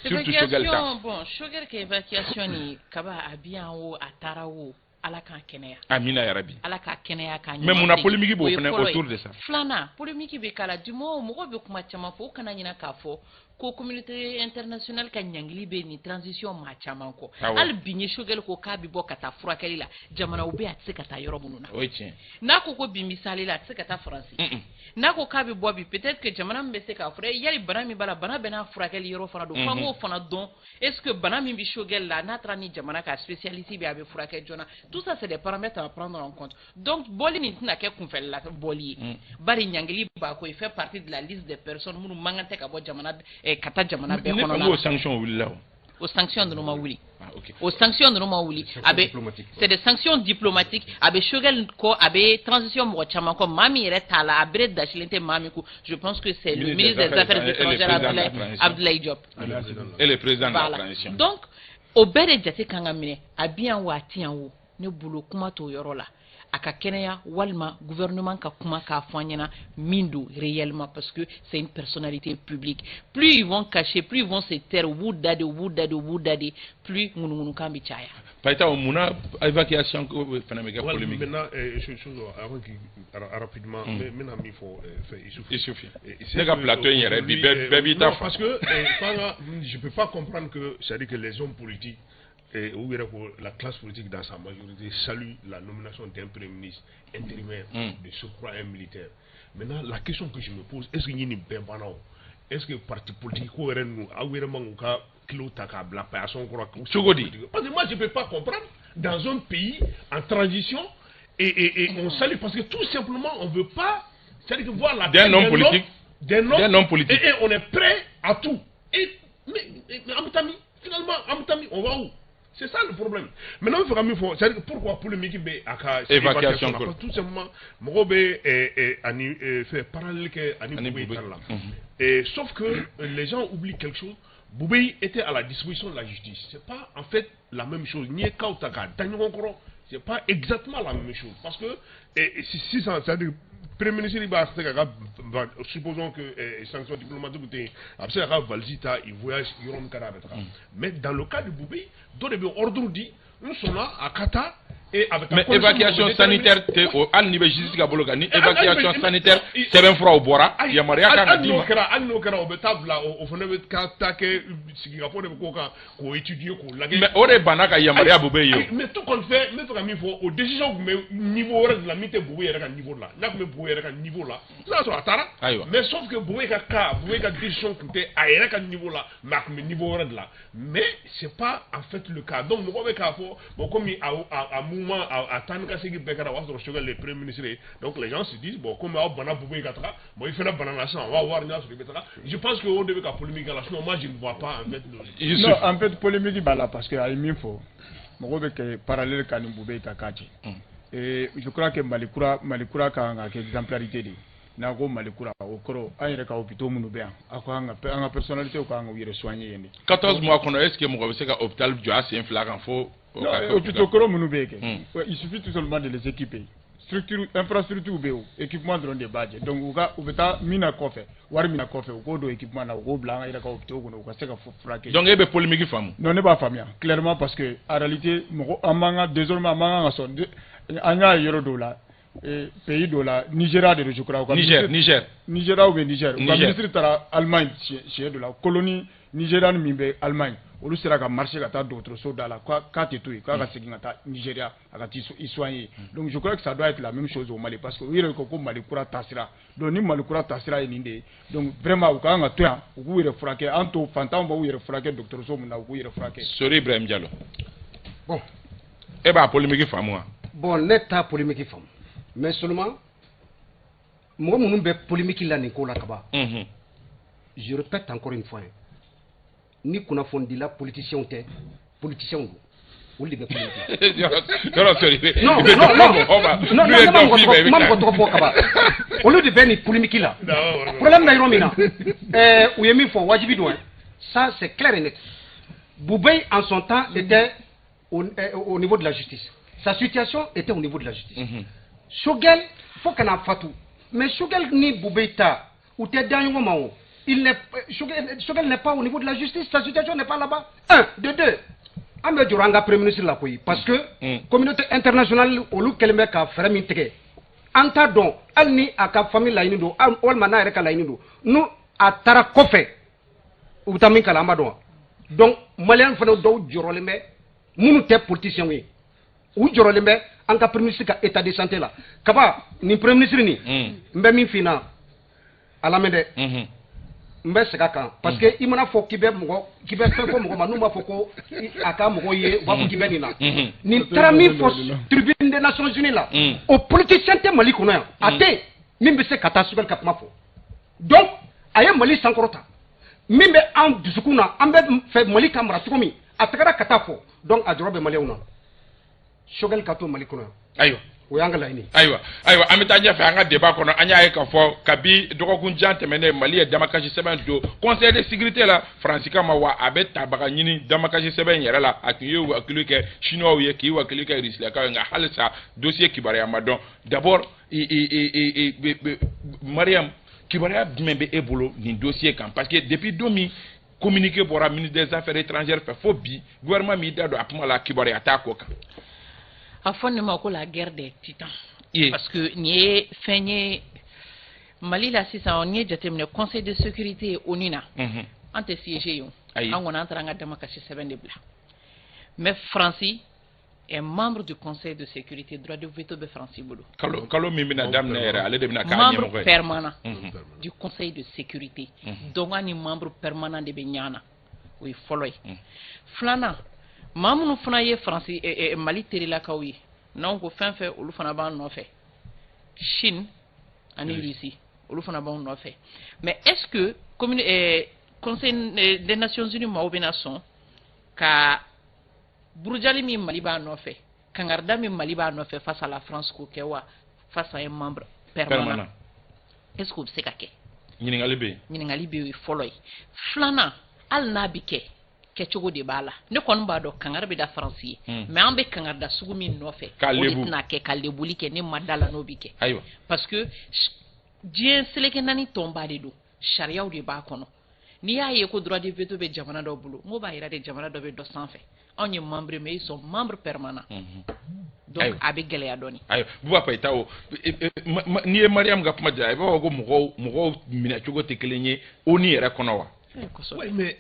Surtout Choguel ta. Bon, Choguel ka évacuation ni, Kaba, a bi yan o, a taara o, Ala k'an kɛnɛya. Amina yarabi. Ala k'a kɛnɛya k'a Mais mun na polémique b'o fana autour de ça? Filanan, polémique bɛ k'a la du moment mɔgɔw bɛ kuma caman fɔ, o kana ɲinɛ k'a fɔ Ko communauté internationale ka ɲangili bɛ nin transition maa caman kɔ. Hali bi ni Choguel ko k'a bɛ bɔ ka taa furakɛli la, jamanaw bɛ, a tɛ se ka taa yɔrɔ minnu na. O ye tiɲɛ. N'a ko ko bi, misali la, a tɛ se ka taa Faransi. N'a ko k'a bɛ bɔ bi, peut-être que jamana min bɛ se k'a furakɛ, yali bana min b'a la, bana bɛɛ n'a furakɛli yɔrɔ fana don. F'an k'o fana dɔn. Est ce que bana min bɛ Choguel la, n'a taara ni jamana ka spécialiste bɛ, a bɛ furakɛ joona? Tout ça, c'est des paramètres à prendre en compte. Donc bɔli nin tɛna kɛ kunfɛla bɔli ye, bari ɲangili b'a ko, il fait partie de la liste des personnes minnu man kan tɛ ka bɔ jamana ka taa jamana bɛɛ kɔnɔna na. Ne ko sanction wulila o. O sanction ninnu ma wuli. O sanction ninnu ma wuli. A bɛ, c'est des sanctions diplomatiques. A bɛ Choguel kɔ, a bɛ transition mɔgɔ caman kɔ. Maa min yɛrɛ t'a la, a bere dasilen tɛ maa min kun, je pense que c'est le ministre des Affaires étrangères, Abdoulaye Diop. Et le président de la transition. Donc o bɛɛ de jate kan ka minɛ. A bi yan wa, a ti yan o, ne bolo kuma t'o yɔrɔ la. A ka kɛnɛya walima gouvernement ka kuma k'a fɔ an ɲɛna min don réellement, parce que c'est une personnalité publique. Plus ils vont cacher, plus ils vont se taire, u b'u da de, u b'u da de, u b'u da de, plus ŋunuŋunukan bɛ caya. Payita, munna évacuation ko fana bɛ kɛ polémique? Maintenant, chose avant qui rapidement, n bɛna min fɔ fɛ Issouf. Issouf, ne ka plateau in yɛrɛ bi, bɛɛ b'i ta fɔ. Parce que fanga, je peux pas comprendre que, c'est-à-dire que les hommes politiques et ou yɛrɛ ko la classe politique dans sa majorité salue la nomination d'un premier ministre intérimaire de surcroît un militaire. Maintenant, la question que je me pose, est-ce que nin bɛɛ banna o? Est-ce que parti politique ko yɛrɛ ninnu, aw yɛrɛ man k'u ka kilo ta k'a bila paillasson kɔrɔ? Cogo di? Parce que moi, je peux pas comprendre, dans un pays en transition et on salue parce que tout simplement on veut pas, c'est-à-dire que voir la d'un homme politique. D'un homme politique. Et on est prêt à tout. Et mais an bɛ taa min finalement? An bɛ taa min? On va où? C'est ça le problème. Maintenant, il faudra mieux faire. C'est-à-dire pourquoi polémique bɛ a ka évacuation? Parce que tout simplement, mɔgɔw bɛ ani fait parallèle kɛ ani Boubèye ta la. Et sauf que les gens oublient quelque chose. Boubèye était à la disposition de la justice. C'est pas en fait la même chose. N'i ye cas ta k'a da ɲɔgɔn kɔrɔ, c'est pas exactement la même chose. Parce que si ça, c'est-à-dire premier ministre b'a se k'a ka, supposons que sanction diplomatique tɛ yen, a bɛ se k'a ka valise ta, il voyage yɔrɔ min ka d'a bɛ taga. Mais dans le cas de Boubèye, dɔ de bɛ ordre di, n sɔnna a ka taa et a bɛ taa. Mais évacuation sanitaire tɛ o, hali n'i bɛ justice ka bolo kan, ni évacuation sanitaire sɛbɛnfuraw bɔra, yamaruya kan ka d'i ma. Hali n'o kɛra, o bɛ taa bila, o fana bɛ ka taa kɛ sigikafɔ de bɛ k'o kan k'o étudier, k'o lajɛ. Mais o de banna ka yamaruya Boubèye ye o. Mais tout compte fait, n bɛ fɛ ka min fɔ, o décision tun bɛ niveau wɛrɛ de la min tɛ Boubèye yɛrɛ ka niveau la. N'a tun bɛ Boubèye yɛrɛ ka niveau la, n'a sɔrɔ a taara. Ayiwa. Mais sauf que Boubèye ka cas, Boubèye ka décision tun tɛ a yɛrɛ ka niveau la, mais a tun bɛ niveau wɛrɛ de la. Mais c'est pas en fait le cas. Donc mɔgɔ bɛ k'a fɔ bon, comme a mouvement a taa ni ka segin bɛɛ kɛra, o y'a sɔrɔ Choguel le premier ministre ye. Donc les gens se disent, bon, comme aw banna Boubèye ka taga, bon, i fana banna la sisan, on va voir n'a sɔrɔ i bɛ taga. Je pense que o de bɛ ka polémique k'a la. Sinon moi, je ne vois pas en fait. Non, en fait, polémique b'a la parce que a ye min fɔ, mɔgɔw bɛ kɛ parallèle ka ni Boubèye ka cas cɛ. Et je crois que Mali kura, Mali kura ka kan ka kɛ exemplarité de ye. N'a ko Mali kura, o kɔrɔ an yɛrɛ ka hôpitaux minnu bɛ yan, aw ka kan ka an ka personnalité ka kan k'u yɛrɛ soigner yen de. 14 mois kɔnɔ, est ce que mɔgɔ bɛ se ka hôpital jɔ a sen fila kan fo? Non, hôpitaux kɔrɔ minnu bɛ yen kɛ, il suffit tout simplement de les équiper. Structure, infrastructure bɛ yen, o équipement dɔrɔn de b'a jɛ. Donc u ka u bɛ taa min na kɔfɛ, wari min na kɔfɛ, u k'o don équipement na, u k'o bila an yɛrɛ ka hôpitaux kɔnɔ, u ka se ka furakɛ. Donc e bɛ polémique faamu? Non, ne b'a faamuya clairement, parce que en réalité, mɔgɔ an b'an ka désormais an man kan ka sɔn. An y'a ye yɔrɔ dɔw la, pays dɔ la, Nigéria de, je crois. Niger, Niger. Nigéria ou bien Niger. U ka ministre taara Allemagne siɲɛ dɔ la, colonie nigériane min bɛ Allemagne, olu sera ka marcher ka taa dɔgɔtɔrɔso da la k'a tɛ to yen, k'a ka segin ka taa Nigéria, a ka t'i soigner. Donc je crois que ça doit être la même chose au Mali, parce que u yɛrɛ ko ko Mali kura taasira. Donc ni Mali kura taasira ye nin de ye, donc vraiment u ka kan ka to yan, u k'u yɛrɛ furakɛ. An to fantanw b'u yɛrɛ furakɛ dɔgɔtɔrɔso min na, u k'u yɛrɛ furakɛ. Sori Ibrahim Diallo. Bon. E b'a polémique faamu wa? Bon, ne t'a polémique faamu, mais seulement mɔgɔ minnu bɛ polémique la nin ko la kaban, je répète encore une fois, ni kunnafonidila politiciens tɛ, politiciens don, olu de bɛ polémique. Yɔrɔ sori. Non, non, non, non, non, ne ma mɔgɔ tɔgɔ fɔ kaban, olu de bɛ nin polémique la. Problème bɛ yɔrɔ min na, u ye min fɔ, wajibi don, ça c'est clair et net. Boubèye en son temps était au niveau de la justice, sa situation était au niveau de la justice. Choguel fo kana fatu, mais Choguel ni Boubèye ta u tɛ da ɲɔgɔn ma o. Il n'est Choguel n'est pas au niveau de la justice, sa situation n'est pas là-bas. Un, de deux, an bɛ jɔrɔ an ka premier ministre la koyi, parce que communauté internationale olu kɛlen bɛ ka fɛɛrɛ min tigɛ, an t'a dɔn hali ni a ka famille laɲini don walima n'a yɛrɛ ka laɲini don. N'u a taara kɔfɛ. U bɛ taa min kalan, an b'a dɔn wa? Donc Maliyɛn fana dɔw jɔrɔlen bɛ, minnu tɛ politiciens ye, u jɔrɔlen bɛ an ka premier ministre ka état de santé la. Kaba, nin premier ministre nin, n bɛ min f'i ɲɛna, a lamɛn dɛ. N bɛ segin a kan parce que i mana fɔ k'i bɛ mɔgɔ, k'i bɛ fɛn fɔ mɔgɔ ma, n'u b'a fɔ ko a ka mɔgɔw ye, u b'a fɔ k'i bɛ nin na. Nin taara min fɔ tribune des Nations Unies la, o politicien tɛ Mali kɔnɔ yan, a tɛ yen min bɛ se ka taa Choguel ka kuma fɔ. Donc a ye Mali sankɔrɔta min bɛ an dusukun na, an bɛ fɛ Mali ka mara cogo min, a tagara ka taa fɔ. Donc a jɔrɔ bɛ Maliyɛnw na. Choguel ka to Mali kɔnɔ yan. O y'an ka laɲini ye. Ayiwa, an bɛ taa ɲɛfɛ an ka débat kɔnɔ. An y'a ye k'a fɔ kabi dɔgɔkun jan tɛmɛnen, Mali ye damakasi sɛbɛn don Conseil de sécurité la Faransi kama, wa a bɛ tabaga ɲini damakasi sɛbɛn in yɛrɛ la. A tun ye wakili kɛ Chinois ye, k'i wakili kɛ Rusilakaw ye, nka halisa dossier kibaruya ma dɔn. D'abord, Mariam, kibaruya jumɛn bɛ e bolo nin dossier kan? Parce que depuis don min communiqué bɔra ministre des Affaires étrangères fɛ fo bi, gouvernement m'i da don a kuma la, kibaruya t'a ko kan. A fɔ nin ma ko la guerre des titans, parce que nin ye fɛn ye Mali la sisan. N'i ye jateminɛ, Conseil de sécurité ONU na, an tɛ siéger yen o. An kɔni, an taara an ka damakasi sɛbɛn de bila, mais Faransi est membre du Conseil de sécurité, droit de veto bɛ Faransi bolo. Kalo min bɛna daminɛ yɛrɛ, ale de bɛna k'a Membre ɲɛmɔgɔ ye. permanent du Conseil de sécurité. Donc an ni membre permanent de bɛ ɲɔgɔn na, o ye fɔlɔ ye. Filanan, maa minnu fana ye Faransi Mali terilakaw ye, n'anw ko fɛn fɛn, olu fana b'an nɔfɛ, Chine ani Russie, olu fana b'anw nɔfɛ. Mais est ce que Conseil des Nations Unies maaw bɛna sɔn ka burujali min Mali b'a nɔfɛ, kangarida min Mali b'a nɔfɛ face à la France, k'o kɛ wa, face à un membre permanent? Permanent. Est ce que o bɛ se ka kɛ? Ɲininkali bɛ yen. Ɲininkali bɛ yen, fɔlɔ ye. Filanan, hali n'a bɛ kɛ, kɛcogo de b'a la. Ne kɔni b'a dɔn kangari bɛ da Faransi ye, mais an bɛ kangari da sugu min nɔfɛ, K'a o de lebu. tɛna kɛ ka lebuli kɛ. Ne ma da la n'o bɛ kɛ, parce que diɲɛ seleke naani tɔnba de don, sariyaw de b'a kɔnɔ. N'i y'a ye ko droit de veto bɛ jamana dɔ bolo, n ko b'a yira de jamana dɔ bɛ dɔ sanfɛ. Anw ye membre, mais ils sont membres permanents, donc a bɛ gɛlɛya dɔɔni. Ayiwa, Buba Payita, o n'i ye Mariam ka kuma jira, i b'a fɔ ko mɔgɔw minɛcogo tɛ kelen ye ONU yɛrɛ kɔnɔ wa? Kosɛbɛ. Oui, mais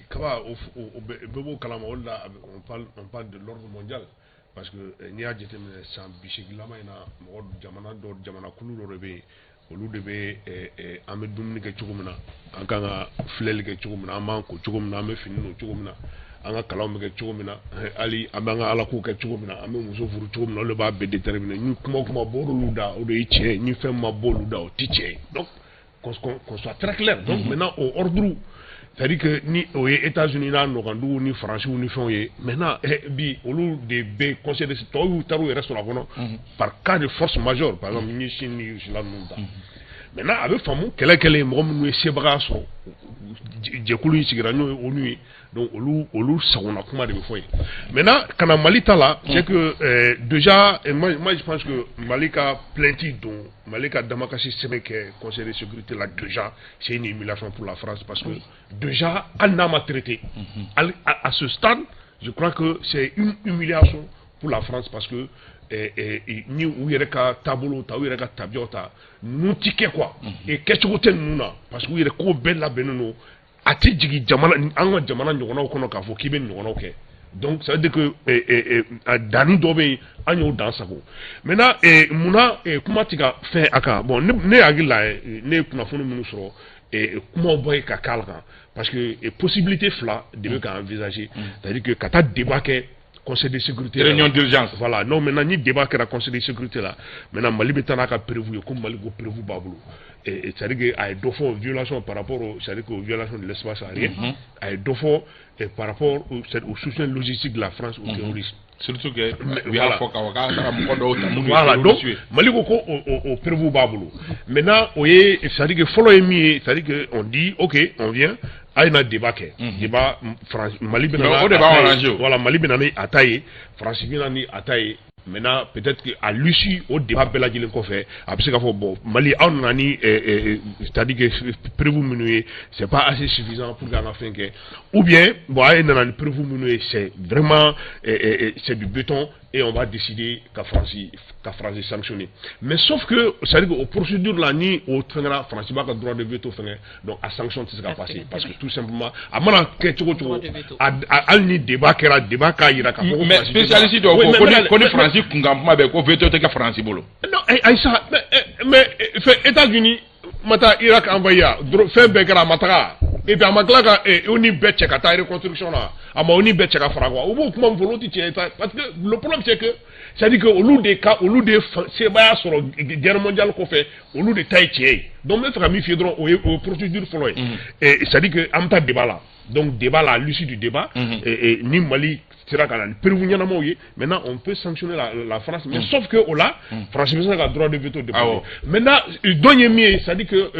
Kaba, o bɛɛ b'o kalama. O de la, on parle de l'ordre mondial. Parce que n'i y'a jateminɛ san 80 laban in na, mɔgɔ jamana dɔ, jamana kulu dɔ de bɛ yen, olu de bɛ an bɛ dumuni kɛ cogo min na, an kan ka filɛli kɛ cogo min na, an b'an ko cogo min na, an bɛ fini don cogo min na, an ka kalanw bɛ kɛ cogo min na, hali an b'an ka alakow kɛ cogo min na, an bɛ muso furu cogo min na, olu de b'a bɛɛ déterminer. Ni kuma o kuma bɔr'olu da, o de ye tiɲɛ ye. Ni fɛn ma bɔ olu da, o tɛ tiɲɛ ye. Donc qu'on soit très clair. Donc maintenant, o ordre, c'est-à-dire que ni o ye États-Unis n'a nɔkanduguw ni Faransiw ni fɛnw ye, maintenant bi olu de bɛ conseil de tɔw y'u taar'u yɛrɛ sɔrɔ a kɔnɔ par cas de force majeure. Par exemple, ni Chine ni Russie ninnu ta, maintenant a bɛ faamu kɛlɛ kɛlen, mɔgɔ minnu ye sebaga sɔrɔ, jɛkulu in sigira, n'o ye ONU ye. Donc olu sagona kuma de bɛ fɔ yen. Maintenant, ka na Mali ta la, c'est que déjà moi je pense que Mali ka plainte don, Mali ka damakasi sɛbɛn kɛ Conseil de sécurité la, déjà c'est une humiliation pour la France, parce que déjà hali n'a ma traité, à ce stade, je crois que c'est une humiliation pour la France, parce que ni u yɛrɛ ka taabolo ta, u yɛrɛ ka tabiyaw ta, ninnu ti kɛ quoi, et kɛcogo tɛ ninnu na, parce que u yɛrɛ ko bɛɛ labɛnnen don. A tɛ jigin jamana, an ka jamana ɲɔgɔnnaw kɔnɔ k'a fɔ k'i bɛ ɲɔgɔnnaw kɛ. Donc ça veut dire que danni dɔ bɛ yen, an y'o dan sago. Maintenant, munna kuma ti ka fɛn a kan? Bon, ne hakili la, ne ye kunnafoni minnu sɔrɔ, kumaw bɔ yen ka k'a kan, parce que possibilité fila de bɛ ka envisager, c'est à dire que ka taa débat kɛ Conseil de sécurité. Réunion d'urgence. Voilà. Non, maintenant ni débat kɛra Conseil de sécurité la, maintenant Mali bɛ taa n'a ka preuve ye, ko Mali ko preuve b'a bolo. Et c'est à dire que a ye dɔ fɔ violation par rapport au, c'est à dire que violation de l'espace aérien, a ye dɔ fɔ par rapport au soutien logistique de la France aux terroristes. Surtout que u y'a fɔ k'a fɔ k'a taara mɔgɔ dɔw ta minnu ye Voilà, donc terroristes ye. Mali ko o preuve b'a bolo. Maintenant, o ye, c'est à dire que fɔlɔ ye min ye, c'est à dire que on dit ok, on vient, a ye na débat kɛ. Débat, France, Mali bɛ na Mais o de n'a b'anw ta ye. arranger o. Voilà, Mali bɛ na ni a ta ye, France bɛ na ni a ta ye. Maintenant, peut-être que à l'issue o débat bɛɛ lajɛlen kɔfɛ, a bɛ se k'a fɔ bon, Mali, aw nana ni c'est à dire que preuve minnu ye, c'est pas assez suffisant pour que an ka fɛn kɛ, ou bien bon, a ye nana ni preuve minnu ye, c'est vraiment c'est du béton. Et on va décider ka Faransi sanctionner. Mais sauf que, c'est-à-dire que o procédure la, ni o fɛngɛra, Faransi b'a ka droit de veto fɛngɛ, donc a sanction tɛ se ka passer, parce que tout simplement a mana kɛ cogo cogo, hali ni débat kɛra, débat k'a yira k'a fɔ ko Mais spécialiste dɔw ko ni Faransi kunkan kuma bɛ, ko veto tɛ kɛ Faransi bolo. Non, ayi sa, mais fɛn, États-Unis ma taa Irak envoyé, fɛn bɛɛ kɛra, a ma taga, et puis a ma tila ka ONU bɛɛ cɛ ka taa reconstruction na, a ma ONU bɛɛ cɛ ka fara quoi. U b'o kuma min fɔ, olu tɛ tiɲɛ ye, parce que le problème, c'est que, c'est à dire que olu de sebaaya sɔrɔ guerre mondiale kɔfɛ, olu de ta ye tiɲɛ ye. Donc n bɛ fɛ ka min f'i ye dɔrɔn, o ye procédure fɔlɔ ye, c'est à dire que an bɛ taa débat la. Donc débat la, à l'issue du débat, ni Mali sera ka na ni preuve ɲɛnamaw ye, maintenant on peut sanctionner la France. Mais sauf que o la, France bɛ se ka droit de veto déposer. Maintenant, dɔn ye min ye, c'est à dire que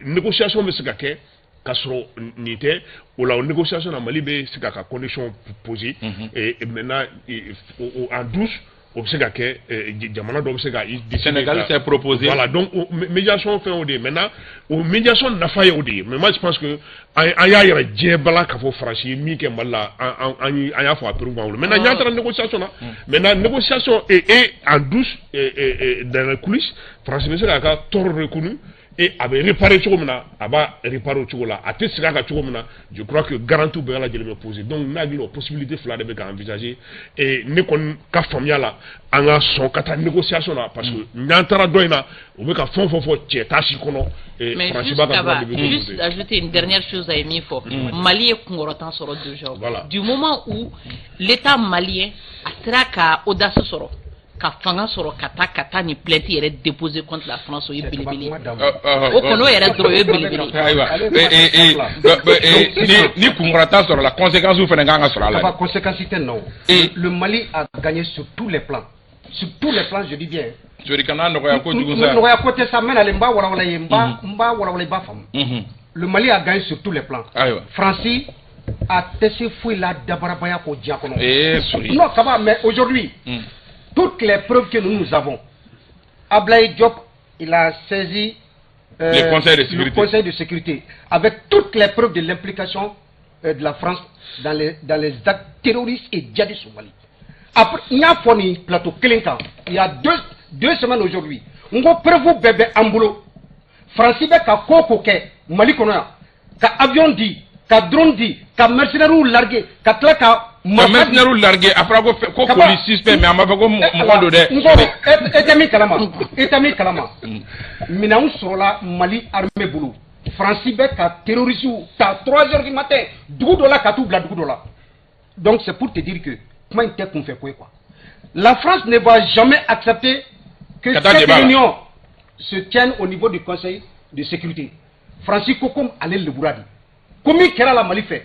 négociation bɛ se ka kɛ k'a sɔrɔ nin tɛ. O la, o négociation na, Mali bɛ se k'a ka condition poser, et maintenant en douce, o bɛ se ka kɛ, jamana dɔ bɛ se ka Sénégal s'est proposé. Voilà, donc médiation fɛn o de ye. Maintenant, o médiation nafa ye o de ye. Mais moi, je pense que an y'a yɛrɛ diɲɛ bala k'a fɔ Faransi ye min kɛ Mali la, an y'a fɔ, a preuve b'an bolo. Maintenant, n'an taara négociation na, maintenant négociation et en douce, dans les coulisses, Faransi bɛ se k'a ka tort reconnu et a bɛ réparer cogo min na, a b'a réparer o cogo la, a tɛ segin a kan cogo min na. Je crois que garantie bɛɛ lajɛlen bɛ poser. Donc n'a hakili o possibilité fila de bɛ ka envisager. Et ne kɔni ka faamuya la, an ka sɔn ka taa négociation na, parce que n'an taara dɔ in na, u bɛ ka fɛn o fɛn fɔ, cɛ t'a si kɔnɔ. Mais juste, Kaba, juste ajouter une dernière chose à min fɔ, Mali ye kunkɔrɔta sɔrɔ déjà. Voilà. Du moment où l'État malien a sera ka audace sɔrɔ, ka fanga sɔrɔ ka taa ni plainte yɛrɛ déposer contre la France, o ye belebele, o kɔni, o yɛrɛ dɔrɔn, o ye belebele. Ayiwa, ni kunkɔrɔta sɔrɔ la, conséquence fana kan ka sɔrɔ a la. Kaba, conséquence tɛ nɔ. Le Mali a gagné sur tous les plans, sur tous les plans, je dis bien. Jori kana nɔgɔya kojugu sa. Nɔgɔya ko tɛ sa, n bɛ nalen, n b'a walawala ye, n b'a walawala, i b'a faamu. Le Mali a gagné sur tous les plans. Ayiwa. Faransi a tɛ se foyi la dabarabaya ko diɲɛ kɔnɔ. Eh, sori. Non, Kaba, mais aujourd'hui, toutes les preuves que nous, nous avons, Ablaye Diop, il a saisi le Conseil de sécurité. Le Conseil de sécurité, avec toutes les preuves de l'implication de la France dans les actes terroristes et djihadistes au Mali. Après, il y a fɔ plateau kelen kan, il y a 2 semaines aujourd'hui, n ko preuve bɛɛ bɛ an bolo. Faransi bɛ ka ko o ko kɛ Mali kɔnɔ yan, ka avion di, ka drone di, ka mercenaires larguer, ka tila ka Ka mercenaires larguer, a fɔra ko colis suspect, mais a ma fɔ ko mɔgɔ don dɛ. N ko e tɛ min kalama, e tɛ min kalama, minɛnw sɔrɔla Mali armée bolo. Faransi bɛ ka terroristes ta 3 heures du matin dugu dɔ la, ka t'u bila dugu dɔ la. Donc c'est pour te dire que kuma in tɛ kunfɛ ko ye quoi. La France ne va jamais accepter que cette réunion se tienne au niveau du Conseil de sécurité. Faransi ko comme ale lebura de ko min kɛra la Mali fɛ,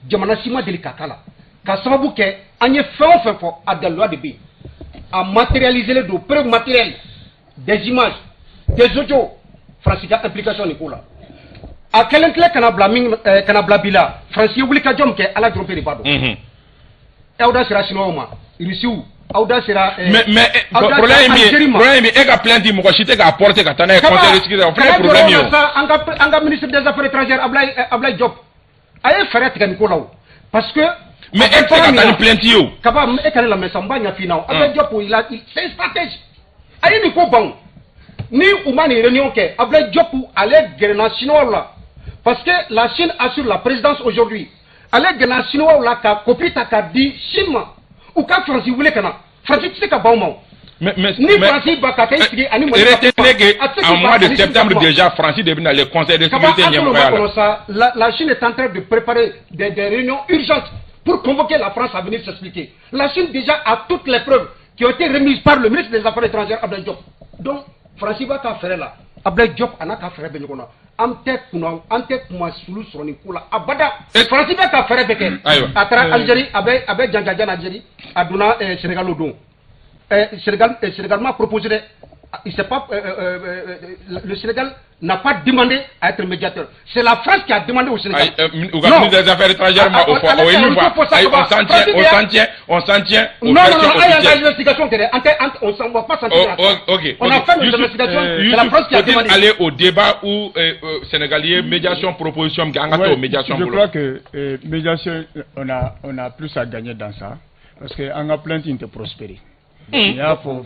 jamana si ma deli ka k'a la, ka sababu kɛ an ye fɛn o fɛn fɔ, a daliluya de bɛ yen, a matérialisé len don, preuve matérielle, des images, des audios, Faransi ka implication nin ko la. A kɛlen filɛ kana bila min, kana bila bi la, Faransi ye wulikajɔ min kɛ, Ala dɔrɔn pe de b'a dɔn. Aw da sera Chinois ma, Rusiw, aw da sera. Mais problème ye min ye, problème ye min, e ka plainte, mɔgɔ si tɛ k'a porter ka taa n'a ye Conseil de sécurité, o fana ye problème ye o. An ka ministre des Affaires étrangères, Ablaye Diop, a ye fɛɛrɛ tigɛ nin ko la o, parce que. Mais e tɛ se ka taa ni plainte ye o. Kaba, e ka ne lamɛn sa, n b'a ɲɛf'i ɲɛna o. Ablaye Diop, il a, c'est un stratège. A ye nin ko ban o, ni u ma nin réunion kɛ, Ablaye Diop ale gɛrɛna Chinois la, parce que la Chine assure la présidence aujourd'hui. Ale gɛrɛna Chinois la ka copie ta k'a di Chine ma, u ka Faransi wele ka na. Faransi tɛ se ka ban o ma o. Mais, ni Faransi ba ka kɛ i sigi ani Mali. Retenez que en mois de septembre déjà, Faransi de bɛna le Conseil de sécurité ɲɛmɔgɔya la. La Chine est en train de préparer des réunions urgentes pour convoquer la France à venir s'expliquer. La Chine déjà a toutes les preuves qui ont été remises par le ministre des Affaires étrangères, Abdoulaye Diop. Donc Faransi b'a ka fɛɛrɛ la, Abdoulaye Diop a n'a ka fɛɛrɛ bɛ ɲɔgɔn na. An tɛ kunna, an tɛ kuma sulu sɔrɔ nin ko la abada. Faransi bɛ ka fɛɛrɛ bɛɛ kɛ. A taara Algérie, a bɛ janjajan Algérie, a donna Sénégal o don. Sénégal m'a proposé dɛ. Il s'est pas, le Sénégal n'a pas demandé à être médiateur. C'est la France qui a demandé au Sénégal. U ka ministre des Affaires étrangères ma o fɔ, o ye min fɔ, ayi, on s'en tient, on s'en tient, on s'en tient aux Non, non, non, ayi, investigation tɛ dɛ. An tɛ, on s'en va pas s'en tenir. Ok. On a fait nos investigations, c'est la France qui a demandé. Aller au débat où Sénégal ye médiation proposition kɛ, an ka taa o médiation Je bolo. crois que médiation, on a plus à gagner dans ça, parce que an ka plainte in tɛ prospérer. N y'a fɔ,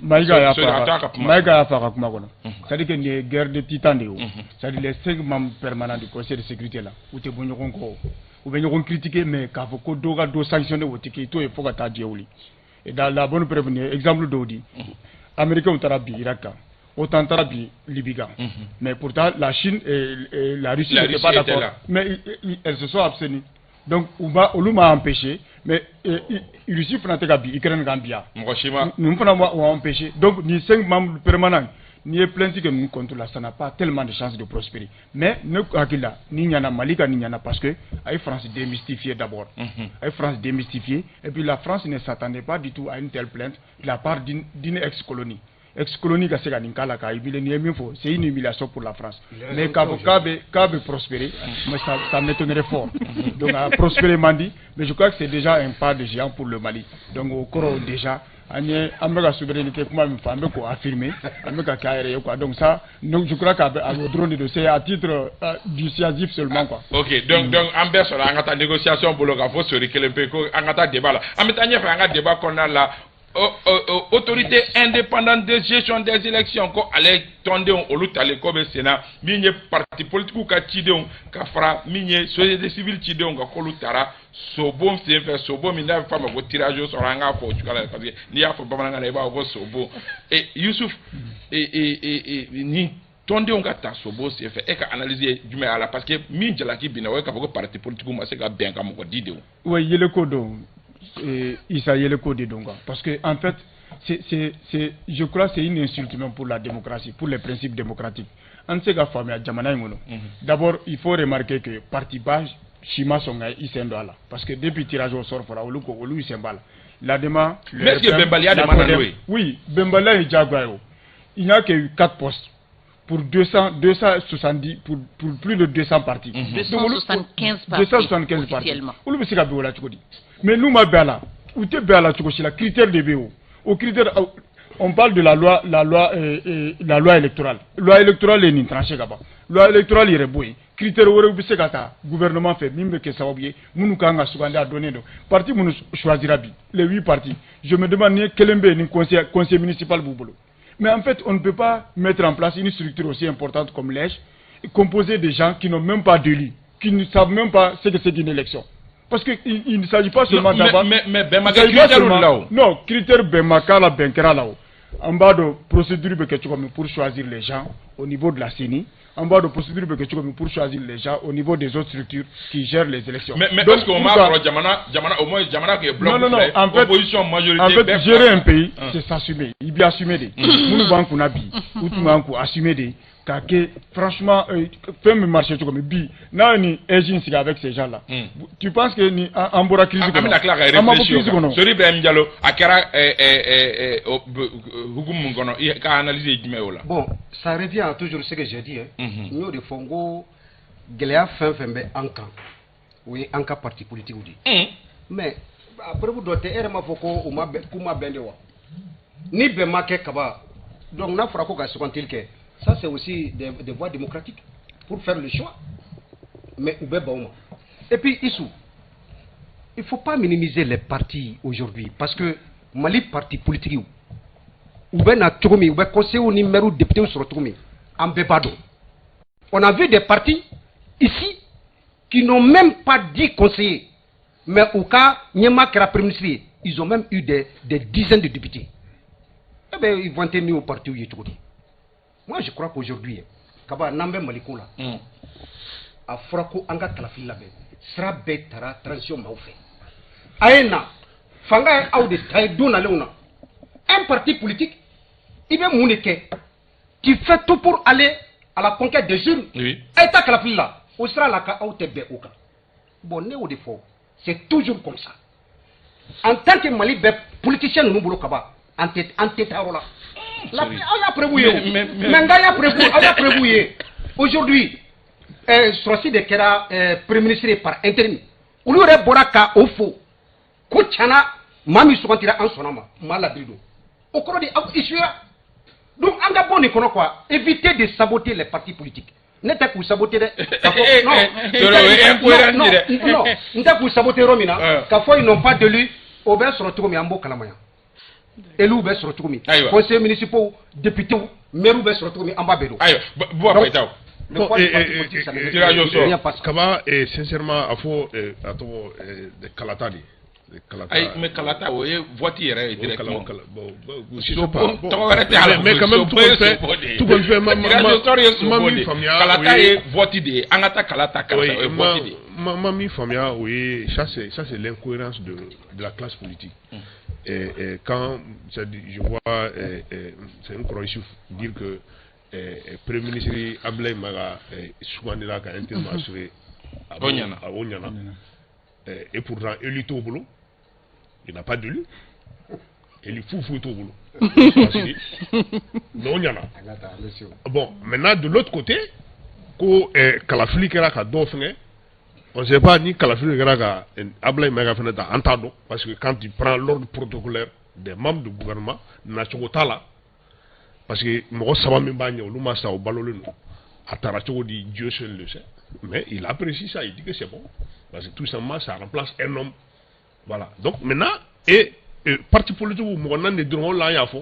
Mayiga y'a fɔ, Mayiga y'a fɔ a ka kuma kɔnɔ, c'est à dire que nin ye guerre de titan de ye o. C'est à dire les cinq membres permanents du Conseil de sécurité là, u tɛ bɔ ɲɔgɔn kɔ, u bɛ ɲɔgɔn critiquer, mais k'a fɔ ko dɔ ka dɔ sanctionner, o tɛ kɛ, i t'o ye fo ka taa diɲɛ wuli. Et dans la bonne preuve, nin ye exemple dɔw di: Américains taara bi Irak kan, OTAN taara bi Libye kan, mais pourtant la Chine et la Russie n'étaient pas d'accord, mais elles se sont abstenues. Donc u ma, olu m'a empêché, mais Russie fana tɛ ka bi Ukraine kan bi yan. Mɔgɔ si ma. Ninnu fana ma empêché. Donc ni cinq membres permanents, n'i ye plainte kɛ ninnu contre la, ça n'a pas tellement de chances de prospérer. Mais ne hakili la, ni ɲɛna Mali ka, nin ɲɛna, parce que a ye France démystifier d'abord, a ye France démystifier. Et puis la France ne s'attendait pas du tout à une telle plainte de la part d'une ex-colonie. Ex-colonie ka se ka nin k'a la k'a humilier, nin ye min fɔ, c'est une humiliation pour la France. Mais k'a fɔ k'a bɛ prospérer, mais ça m'étonnerait fort. Donc a prospérer man di, mais je crois que c'est déjà un pas de géant pour le Mali. Donc o kɔrɔ déjà an ye, an bɛ ka souveraineté kuma min fɔ, an bɛ k'o affirmer, an bɛ ka kɛ a yɛrɛ ye quoi. Donc ça, donc je crois k'a bɛ a b'o dɔrɔn de don, c'est à titre dissuasif seulement quoi. Ok, donc an bɛɛ sɔrɔ an ka taa négociation bolo k'a fɔ sori kelen pe ko an ka taa débat la. An bɛ taa ɲɛfɛ an ka débat kɔnɔna la. Autorité indépendante de gestion des élections ko ale tɔndenw, olu talen ko bɛ sen na, min ye parti politique ka cidenw ka fara min ye société civile cidenw kan, k'olu taara sobon senfɛ, sobon min n'a bɛ f'a ma ko tirage au sort. An k'a fɔ o cogoya la, parce que n'i y'a fɔ bamanankan na, i b'a fɔ ko sobon. E Yusuf, nin tɔndenw ka ta sobon senfɛ, e ka analyse ye jumɛn y'a la? Parce que min jalaki binna, o ye k'a fɔ ko parti politique ma se ka bɛn ka mɔgɔ di de o. Oui, yeeleko don, Issa, yeeleko de don quoi. Parce que en fait, c'est, je crois, c'est une insulte même pour la démocratie, pour les principes démocratiques. An tɛ se ka faamuya jamana in kɔnɔ. D'abord, il faut remarquer que parti ba si ma sɔn ka i sen don a la, parce que depuis tirage au sort fɔra, olu ko olu sen b'a la. L'ADEMA. Mais est-ce que bɛnbaliya de ma na n'o ye? Oui, bɛnbaliya ye diyagoya ye o. Il n'y a que quatre postes pour 200, 270, pour plus de 200 partis. 275 partis. 275 partis. Olu bɛ se ka bɛn o la cogo di? Mais n'u ma bɛn a la, u tɛ bɛn a la cogo si la. Critère de bɛ yen o. O critère, on parle de la loi électorale. Loi électorale ye nin tranché ka ban. Loi électorale yɛrɛ bɔ yen. Critère wɛrɛw bɛ se ka ta gouvernement fɛ min bɛ kɛ sababu ye minnu kan ka sugandi, a dɔnnen don. Parti minnu choisira bi, les huit partis, je me demande ni kelen bɛ yen ni conseil municipal b'u bolo. Mais en fait, on ne peut pas mettre en place une structure aussi importante comme l'AIGE, composée de gens qui n'ont même pas d'élus, qui ne savent même pas ce que c'est qu'une élection. Parce qu'il il ne s'agit pas seulement d'avoir. Mais bɛn ma kɛ critère la o. Non, critère bɛn ma k'a la, bɛn kɛra la o. An b'a dɔn procédure bɛ kɛ cogo min pour choisir les gens au niveau de la CENI. An b'a dɔn procédure bɛ kɛ cogo min pour choisir les gens au niveau des autres structures qui gèrent les élections. Mais est-ce qu'on m'a sɔrɔ jamana au moins jamana qui est bloc? Non, non, non, en fait, opposition, majorité. En fait, gérer un pays, c'est s'assumer. I b'i assumer de. Minnu b'an kunna bi, u tun kan k'u assumer de. K'a kɛ franchement fɛn bɛ marcher cogo min bi, n'a ye nin AIGE in sigi avec ces gens là, tu penses que ni an bɔra crise kɔnɔ? An bɛna tila ka an ma bɔ réfléchir crise kɔnɔ. Sori Ibrahim Diallo, a kɛra hukumu min kɔnɔ, i ka analyse ye jumɛn ye o la? Bon, ça revient à toujours ce que j'ai dit, hein. N y'o de fɔ n ko gɛlɛya fɛn fɛn bɛ an kan, o ye an ka parti politique de ye. Mais a preuve dɔ tɛ, e yɛrɛ m'a fɔ ko u ma bɛn, k'u ma bɛn de wa? Ni bɛn ma kɛ kaba, donc n'a fɔra ko ka sugantili kɛ, ça c'est aussi des voies démocratiques pour faire le choix, mais u bɛ ban o ma. Et puis Issou, il faut pas minimiser les partis aujourd'hui, parce que Mali parti politique, u bɛ na cogo min, u bɛ conseillers ni maires, députés sɔrɔ cogo min, an bɛɛ b'a dɔn. On a vu des partis ici qui n'ont même pas 10 conseillers, mais u ka ɲɛmaa kɛra premier ministre ye, ils ont même eu des dizaines de députés. Eh ben, ils vont tenir au parti ye cogo di? Moi, je crois qu'aujourd'hui, kaba n'an bɛ Maliko la, a fɔra ko an ka kalafili labɛn, sira bɛɛ tara transition maaw fɛ. A ye na fanga ye aw de ta ye don nalenw na. Un parti politique, i bɛ mun de kɛ? Tu fais tout pour aller à la conquête des urnes. A ye taa kalafili la, o sira la ka aw tɛ bɛn o kan. Bon, ne y'o de fɔ, c'est toujours comme ça. En tant que Mali bɛ politicien ninnu bolo kaba, an tɛ taa yɔrɔ la. Aw y'a preuve ye o. Mais nka y'a preuve, aw y'a preuve ye. Aujourd'hui, sɔrɔsi de kɛra premier ministre ye par intérim. Olu yɛrɛ bɔra ka o fo ko tiɲɛna, maa min sugantira, an sɔnna ma, maa ladiri don. O kɔrɔ de aw échouera. Donc an ka bɔ nin kɔnɔ quoi, éviter de saboter les partis politiques. Ne tɛ k'u saboter dɛ. K'a fɔ non, non, non, n tɛ k'u saboter yɔrɔ min na, k'a fɔ ils n'ont pas d'élu, o bɛ sɔrɔ cogo min, an b'o kalama yan. Élus bɛ sɔrɔ cogo min, conseillers municipaux, députés, maires bɛ sɔrɔ cogo min, an b'a bɛɛ dɔn. Ayiwa, Buwa Payitaho. Le poids du parti politique, ça ne Tirage au sort. rien passe. Kaba, sincèrement, a fɔ a tɔgɔ kalata de. Kalata. Ayi, mais kalata, o ye vote yɛrɛ ye directement. Bon, je sais pas. Tɔgɔ wɛrɛ tɛ a la. Mais quand même, tout compte fait, tout compte fait, ma Tirage au sort ye sobo min de. faamuya, Kalata ye vote de ye. An ka taa kala ta karisa, o ye vote de ye. Ma min faamuya, o ye ça c'est l'incohérence de la classe politique. Et quand je vois c'est un kɔrɔ Youssouf dire que Premier ministre Abdoulaye Maïga sugandira ka intérim assuré. O ɲɛna. O ɲɛna. Et pourtant élu t'o bolo. Il n'a pas d'élu. Élu foyi foyi t'o bolo. Mais o ɲɛna. Bon, maintenant de l'autre côté, ko kalafili kɛra ka dɔw fɛngɛ. On ne sait pas ni kalafili kɛra ka Abdoulaye Maïga fɛnɛ ta, an t'a dɔn, parce que quand tu prends l'ordre protocolaire des membres du gouvernement, nacogo t'a la, parce que mɔgɔ saba min b'a ɲɛ, olu ma sa, o balolen don. A taara cogo di, Dieu seul le sait, mais il apprécie ça, il dit que c'est bon parce que tout simplement ça remplace un homme. Voilà. Donc maintenant, et parti politique mɔgɔ naani de dɔrɔn, o la an y'a fɔ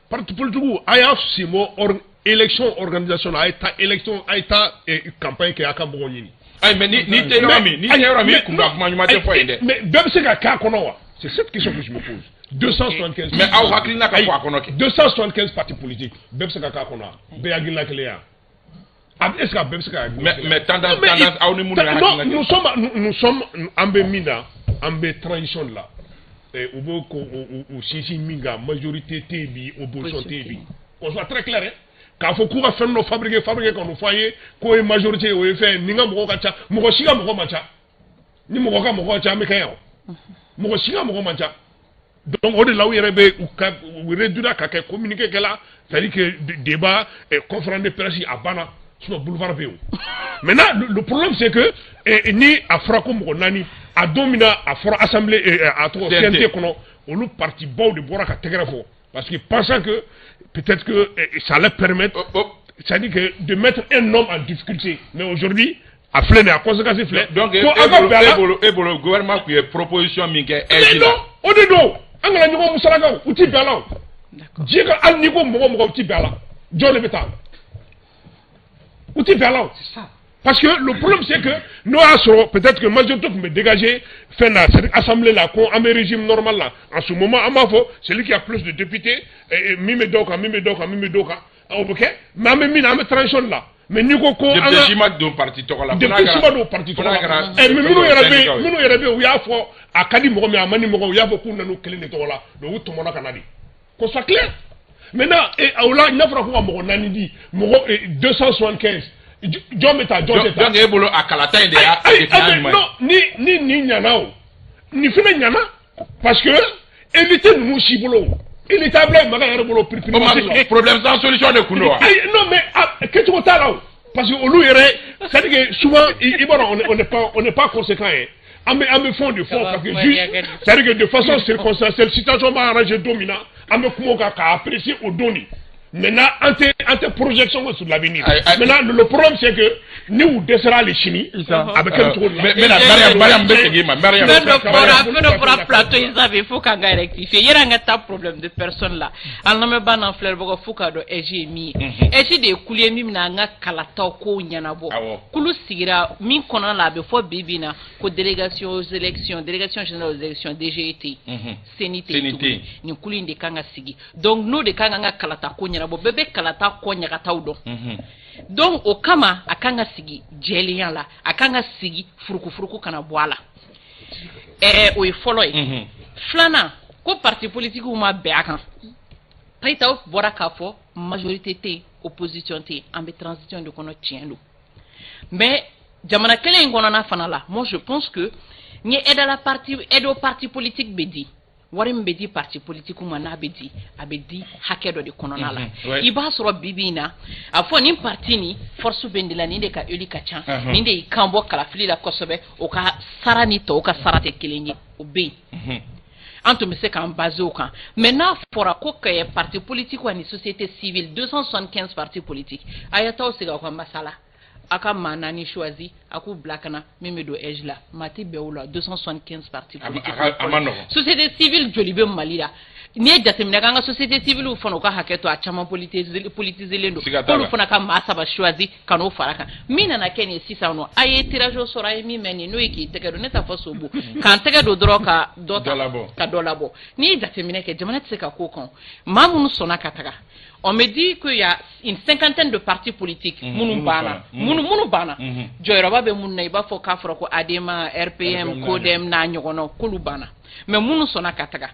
parti politique a y'a sen bɔ élection organisation na, a ye taa élection, a ye taa campagne kɛ, a ka mɔgɔw ɲini. Ayi, mais ni tɛ yɔrɔ min, ni tɛ yɔrɔ min, kun ka kuma ɲuman tɛ fɔ yen dɛ. Mais bɛɛ bɛ se ka k'a kɔnɔ wa? C'est cette question que je me pose. 275. Mais aw hakilina ka fɔ a kɔnɔ kɛ. 275 partis politiques, bɛɛ bɛ se ka k'a kɔnɔ wa? Bɛɛ hakilina kelen ya? Est-ce que a bɛɛ bɛ se ka hakilina Mais mais tendance tendance aw ni minnu ye hakilina. Non, nous sommes an bɛ min na, an bɛ transition de la. U b'o ko u sinsin min kan, majorité tɛ yen bi, opposition tɛ yen bi. Qu'on soit très clair, hein. K'a fɔ k'u ka fɛn dɔ fabriquer ka n'o fɔ an ye k'o ye majorité ye, o ye fɛn nin ka mɔgɔw ka ca, mɔgɔ si ka mɔgɔ man ca. Ni mɔgɔ ka mɔgɔ ka ca, an bɛ kɛ yan o. Mɔgɔ si ka mɔgɔ man ca. Donc o de la u yɛrɛ bɛ u ka u réduire ka kɛ communiqué kɛla, c'est à dire que débat, conférence de presse, a banna, sinon boulevard bɛ yen o. Maintenant le problème, c'est que ni a fɔra ko mɔgɔ naani, a don min na a fɔra assemblée, a tɔgɔ CNT kɔnɔ, olu parti baw de bɔra ka tɛgɛrɛ fɔ, parce que pensant que peut-être que ça allait permettre, c'est-à-dire que de mettre un homme en difficulté. Mais aujourd'hui, a filɛ nin ye, a conséquence filɛ. Donc e bolo gouvernement tun ye proposition min kɛ. Mais non, o de don, an kana ɲɔgɔn musalakaw, u ti bɛn a la o. Diɲɛ ka hali n'i ko mɔgɔ mɔgɔ, u ti bɛn a la, jɔn de bɛ taa? U ti bɛn a la o. Parce que le problème, c'est que n'o y'a sɔrɔ peut-être que majorité tun bɛ dégager fɛn na, c'est-à-dire assemblée la, ko an bɛ régime normal la, en ce moment an b'a fɔ celui qui a plus de députés, min bɛ dɔw kan, min bɛ dɔw kan, min bɛ dɔw kan, o bɛ kɛ. Mais an bɛ min na, an bɛ transition la. Mais n'i ko ko an ka député si ma don parti tɔgɔ la. Député si ma don parti tɔgɔ la. Mais minnu yɛrɛ bɛ yen, u y'a fɔ a ka di mɔgɔ min, a man di mɔgɔ, u y'a fɔ k'u nan'u kelen de tɔgɔ la, donc u tɔmɔna ka na de. Qu'on soit clair. Maintenant, o la n'a fɔra ko ka mɔgɔ naani di, mɔgɔ 275, jɔn bɛ taa, jɔn tɛ taa? Donc e bolo, a kalata in de y'a de ɲuman ye. Non, ni nin ɲana o, nin fana ɲana, parce que élite ninnu si bolo, élu tɛ Abdoulaye Maïga yɛrɛ bolo piripiri. O ma problème sans solution de kun don wa? Ayi, non, mais kɛcogo t'a la o, parce que olu yɛrɛ, c'est à dire que souvent i b'a dɔn, on n'est pas conséquent ye. An bɛ fɛnw de fɔ parce que juste, c'est à dire que de façon circonstancielle, situation b'a arranger don min na, an bɛ kuma o kan k'a apprécier o don de. Maintenant, an tɛ projection kɛ sur l'avenir. Maintenant, le problème, c'est que ni u dɛsɛra hali sini, a bɛ kɛ cogo di la? N bɛna Mariam, Mariam bɛ segin i ma, Mariam. Fɛn dɔ fɔra plateau in sanfɛ, il faut k'an ka rectifier. Yɛrɛ an ka taa problème de personne la, an lamɛnbaa n'an filɛbagaw, fo k'a dɔn AIGE ye min ye. AIGE de ye kulu ye min bɛna an ka kalataw kow ɲɛnabɔ. Kulu sigira min kɔnɔna la, a bɛ fɔ bi bi in na ko délégation aux élections, délégation générale aux élections, DGE tɛ yen, CENI tɛ yen tuguni, nin kulu in de kan ka sigi. Donc n'o de kan k'an ka kalata ko ɲɛnabɔ, bɛɛ bɛ kalata kɔ ɲagataw dɔn. Donc o kama a kan ka sigi jɛlenya la, a kan ka sigi furukufuruku kana bɔ a la. O ye fɔlɔ ye. Filanan, ko parti politiques ma bɛn a kan. Payitaw bɔra k'a fɔ majorité tɛ yen, opposition tɛ yen, an bɛ transition de kɔnɔ, tiɲɛ don. Mais jamana kelen in kɔnɔna fana la, moi je pense que n ye aide à la parti, aide au parti politique bɛ di, wari min bɛ di parti politique ma, n'a bɛ di, a bɛ di hakɛ dɔ de kɔnɔna la. I b'a sɔrɔ bi bi in na, a fɔ nin parti nin force bɛ nin de la, nin de ka élu ka ca, nin de y'i kan bɔ kalafili la kosɛbɛ, o ka sara ni tɔw ka sara tɛ kelen ye, o bɛ yen. An tun bɛ se k'an baser o kan. Mais n'a fɔra ko parti politique ani société civile, 275 partis politiques, a ye t'aw sigi aw ka masala, a ka maa naani choisi, a k'u bila ka na min bɛ don AIGE la, maa tɛ bɛn o la. 275 partis politiques, a ma nɔgɔn. Société civile joli bɛ Mali la? N'i ye jateminɛ k'an ka société civile fana, u ka hakɛ to, a caman politiselen don. Siga t'a la. K'olu fana ka maa saba choisi ka n'o fara kan. Min nana kɛ nin ye sisan nɔ, a ye tirage au sort, a ye min mɛn nin, n'o ye k'i tɛgɛ don, ne t'a fɔ sobo k'an tɛgɛ don dɔrɔn ka dɔ ta, Dɔ labɔ. ka dɔ labɔ. N'i ye jateminɛ kɛ, jamana tɛ se ka ko kan. Maa minnu sɔnna ka taga, on me dit qu'il y a une cinquantaine de partis politiques minnu banna, minnu banna, jɔyɔrɔba bɛ minnu na, i b'a fɔ k'a fɔra ko ADEMA, RPM, RPM, CODEM n'a ɲɔgɔnnaw, k'olu banna. Mais minnu sɔnna ka taga,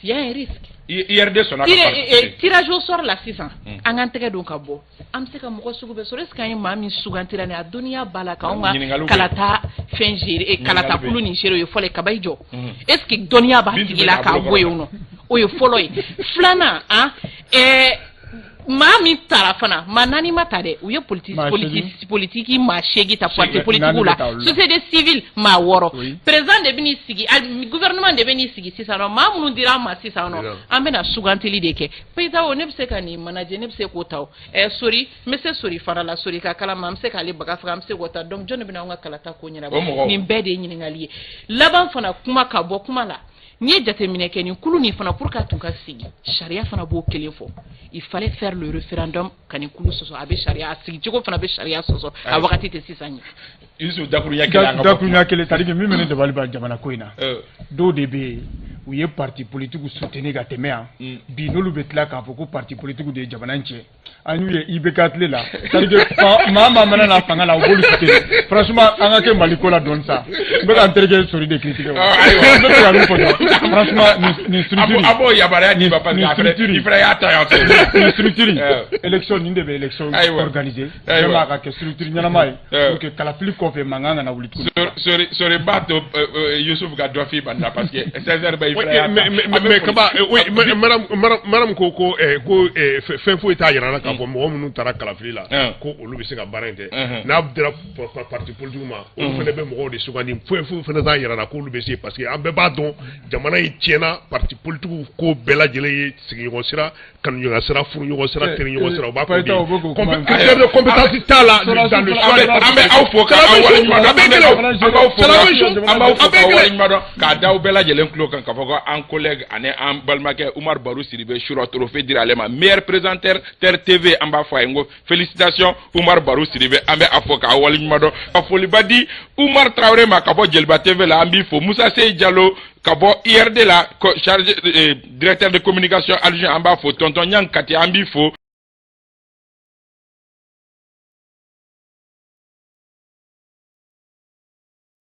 il y a un risque. IRD sɔnna ka participer. Tirage au sort la sisan, an k'an tɛgɛ don ka bɔ, an bɛ se ka mɔgɔ sugu bɛɛ sɔrɔ. Est ce que an ye maa min sugantira ni a dɔnniya b'a la k'anw ka Ɲininkaliw bɛ yen. kalata fɛn gérer, kalata Ɲininkali bɛ yen. kulu nin gérer? O ye fɔlɔ ye. Kaba i jɔ, est ce que dɔnniya b'a Bintu tigi bɛ la k'a k'a bolo bɔ yen nɔ? O ye fɔlɔ ye. Filanan, an maa min taara fana, maa naani ma ta dɛ, u ye Maa seegin. Politiki maa seegin ta parti Seegin. politikiw Naani la, bɛ taa olu la. Société civile maa wɔɔrɔ. Président de bɛ n'i sigi, gouvernement de bɛ n'i sigi sisan nɔ. Maa minnu dira an ma sisan nɔ, an bɛna sugantili de kɛ. Peyita o, ne bɛ se ka nin manager, ne bɛ se k'o ta o. Sori, n bɛ se sori fana la, sori ka kala ma, an bɛ se k'ale baga faga, an bɛ se k'o ta. Donc jɔn de bɛna anw ka kalata ko O ɲɛnabɔ? mɔgɔw. Nin bɛɛ de ye ɲininkali ye. Laban fana, kuma ka bɔ kuma la, n'i ye jateminɛ kɛ, nin kulu nin fana, pour que a tun ka sigi, sariya fana b'o kelen fɔ. Il fallait faire le référendum ka nin kulu sɔsɔ. A bɛ sariya, a sigicogo fana bɛ sariya sɔsɔ. A wagati tɛ sisan ye. Yusuf, dakuruɲɛ kelen, an ka bɔ. Dakuruɲa kelen, c'est à dire que min bɛ ne dabali ban jamana ko in na, dɔw de bɛ yen, u ye parti politique soutenir ka tɛmɛ yan. Bi n'olu bɛ tila k'a fɔ ko parti politique de ye jamana in cɛ, an y'u ye IBK tile la. C'est à dire que maa maa mana na fanga la, u b'olu soutenir. Franchement, an ka kɛ Mali ko la dɔɔni sa. N bɛ ka n terikɛ Sori de critiquer o. Ah, ayiwa. N bɛ fɛ ka min fɔ dɔrɔn, franchement, nin structure A b'o yamaruya d'i ma, parce que nin a fɛnɛ structure i fɛnɛ y'a ta yan fɛ. Nin structure, élection nin de bɛ élection organiser. Vraiment, a ka kɛ structure ɲɛnama ye pour que kalafili kɔfɛ mankan kana wuli tuguni. Sori, Sori, n b'a to Yusuf ka dɔ f'i ma nin na, parce que 16 heures bɛ i Oui, fɛnɛ y'a ta. mais An bɛ mais foli- Kaba, oui, mais madame ko fɛn foyi t'a yira la k'a fɔ mɔgɔ minnu taara kalafili la ko olu bɛ se ka baara in kɛ. N'a dira parti politique ma, olu fana bɛ mɔgɔw de sugandi. Foyi foyi fana t'a yira la k'olu bɛ se, parce que an bɛɛ b'a dɔn jamana in tiɲɛna parti politique ko bɛɛ lajɛlen ye sigiɲɔgɔn sira, kanuɲɔgɔn sira, furuɲɔgɔn sira, teriɲɔgɔn sira, u b'a ko de Payita, o bɛ k'o kuma in fɔ. critère de compétence t'a la dans le choix des An bɛ aw fo k'aw waleɲuman dɔn. A bɛɛ kelen o. An b'aw fo C'est la même chose. an b'aw fo A bɛɛ k'aw kelen. waleɲuman dɔn, k'a da aw bɛɛ lajɛlen tulo kan k'a fɔ ko an collègue ani an balimakɛ Umar Baru Sidibe Sura, trophée dira ale ma, meilleur présentateur TV. An b'a fɔ a ye n ko félicitations Umar Baru Sidibe. An bɛ a fɔ k'aw waleɲuman dɔn, ka foliba di Umar Traoré ma ka bɔ Jeliba TV la, an b'i fo. Musa Sey Jalo ka bɔ IRD la, chargé directeur de communication adjoint, an b'a fo. Tonton Ɲang Kati, an b'i fo.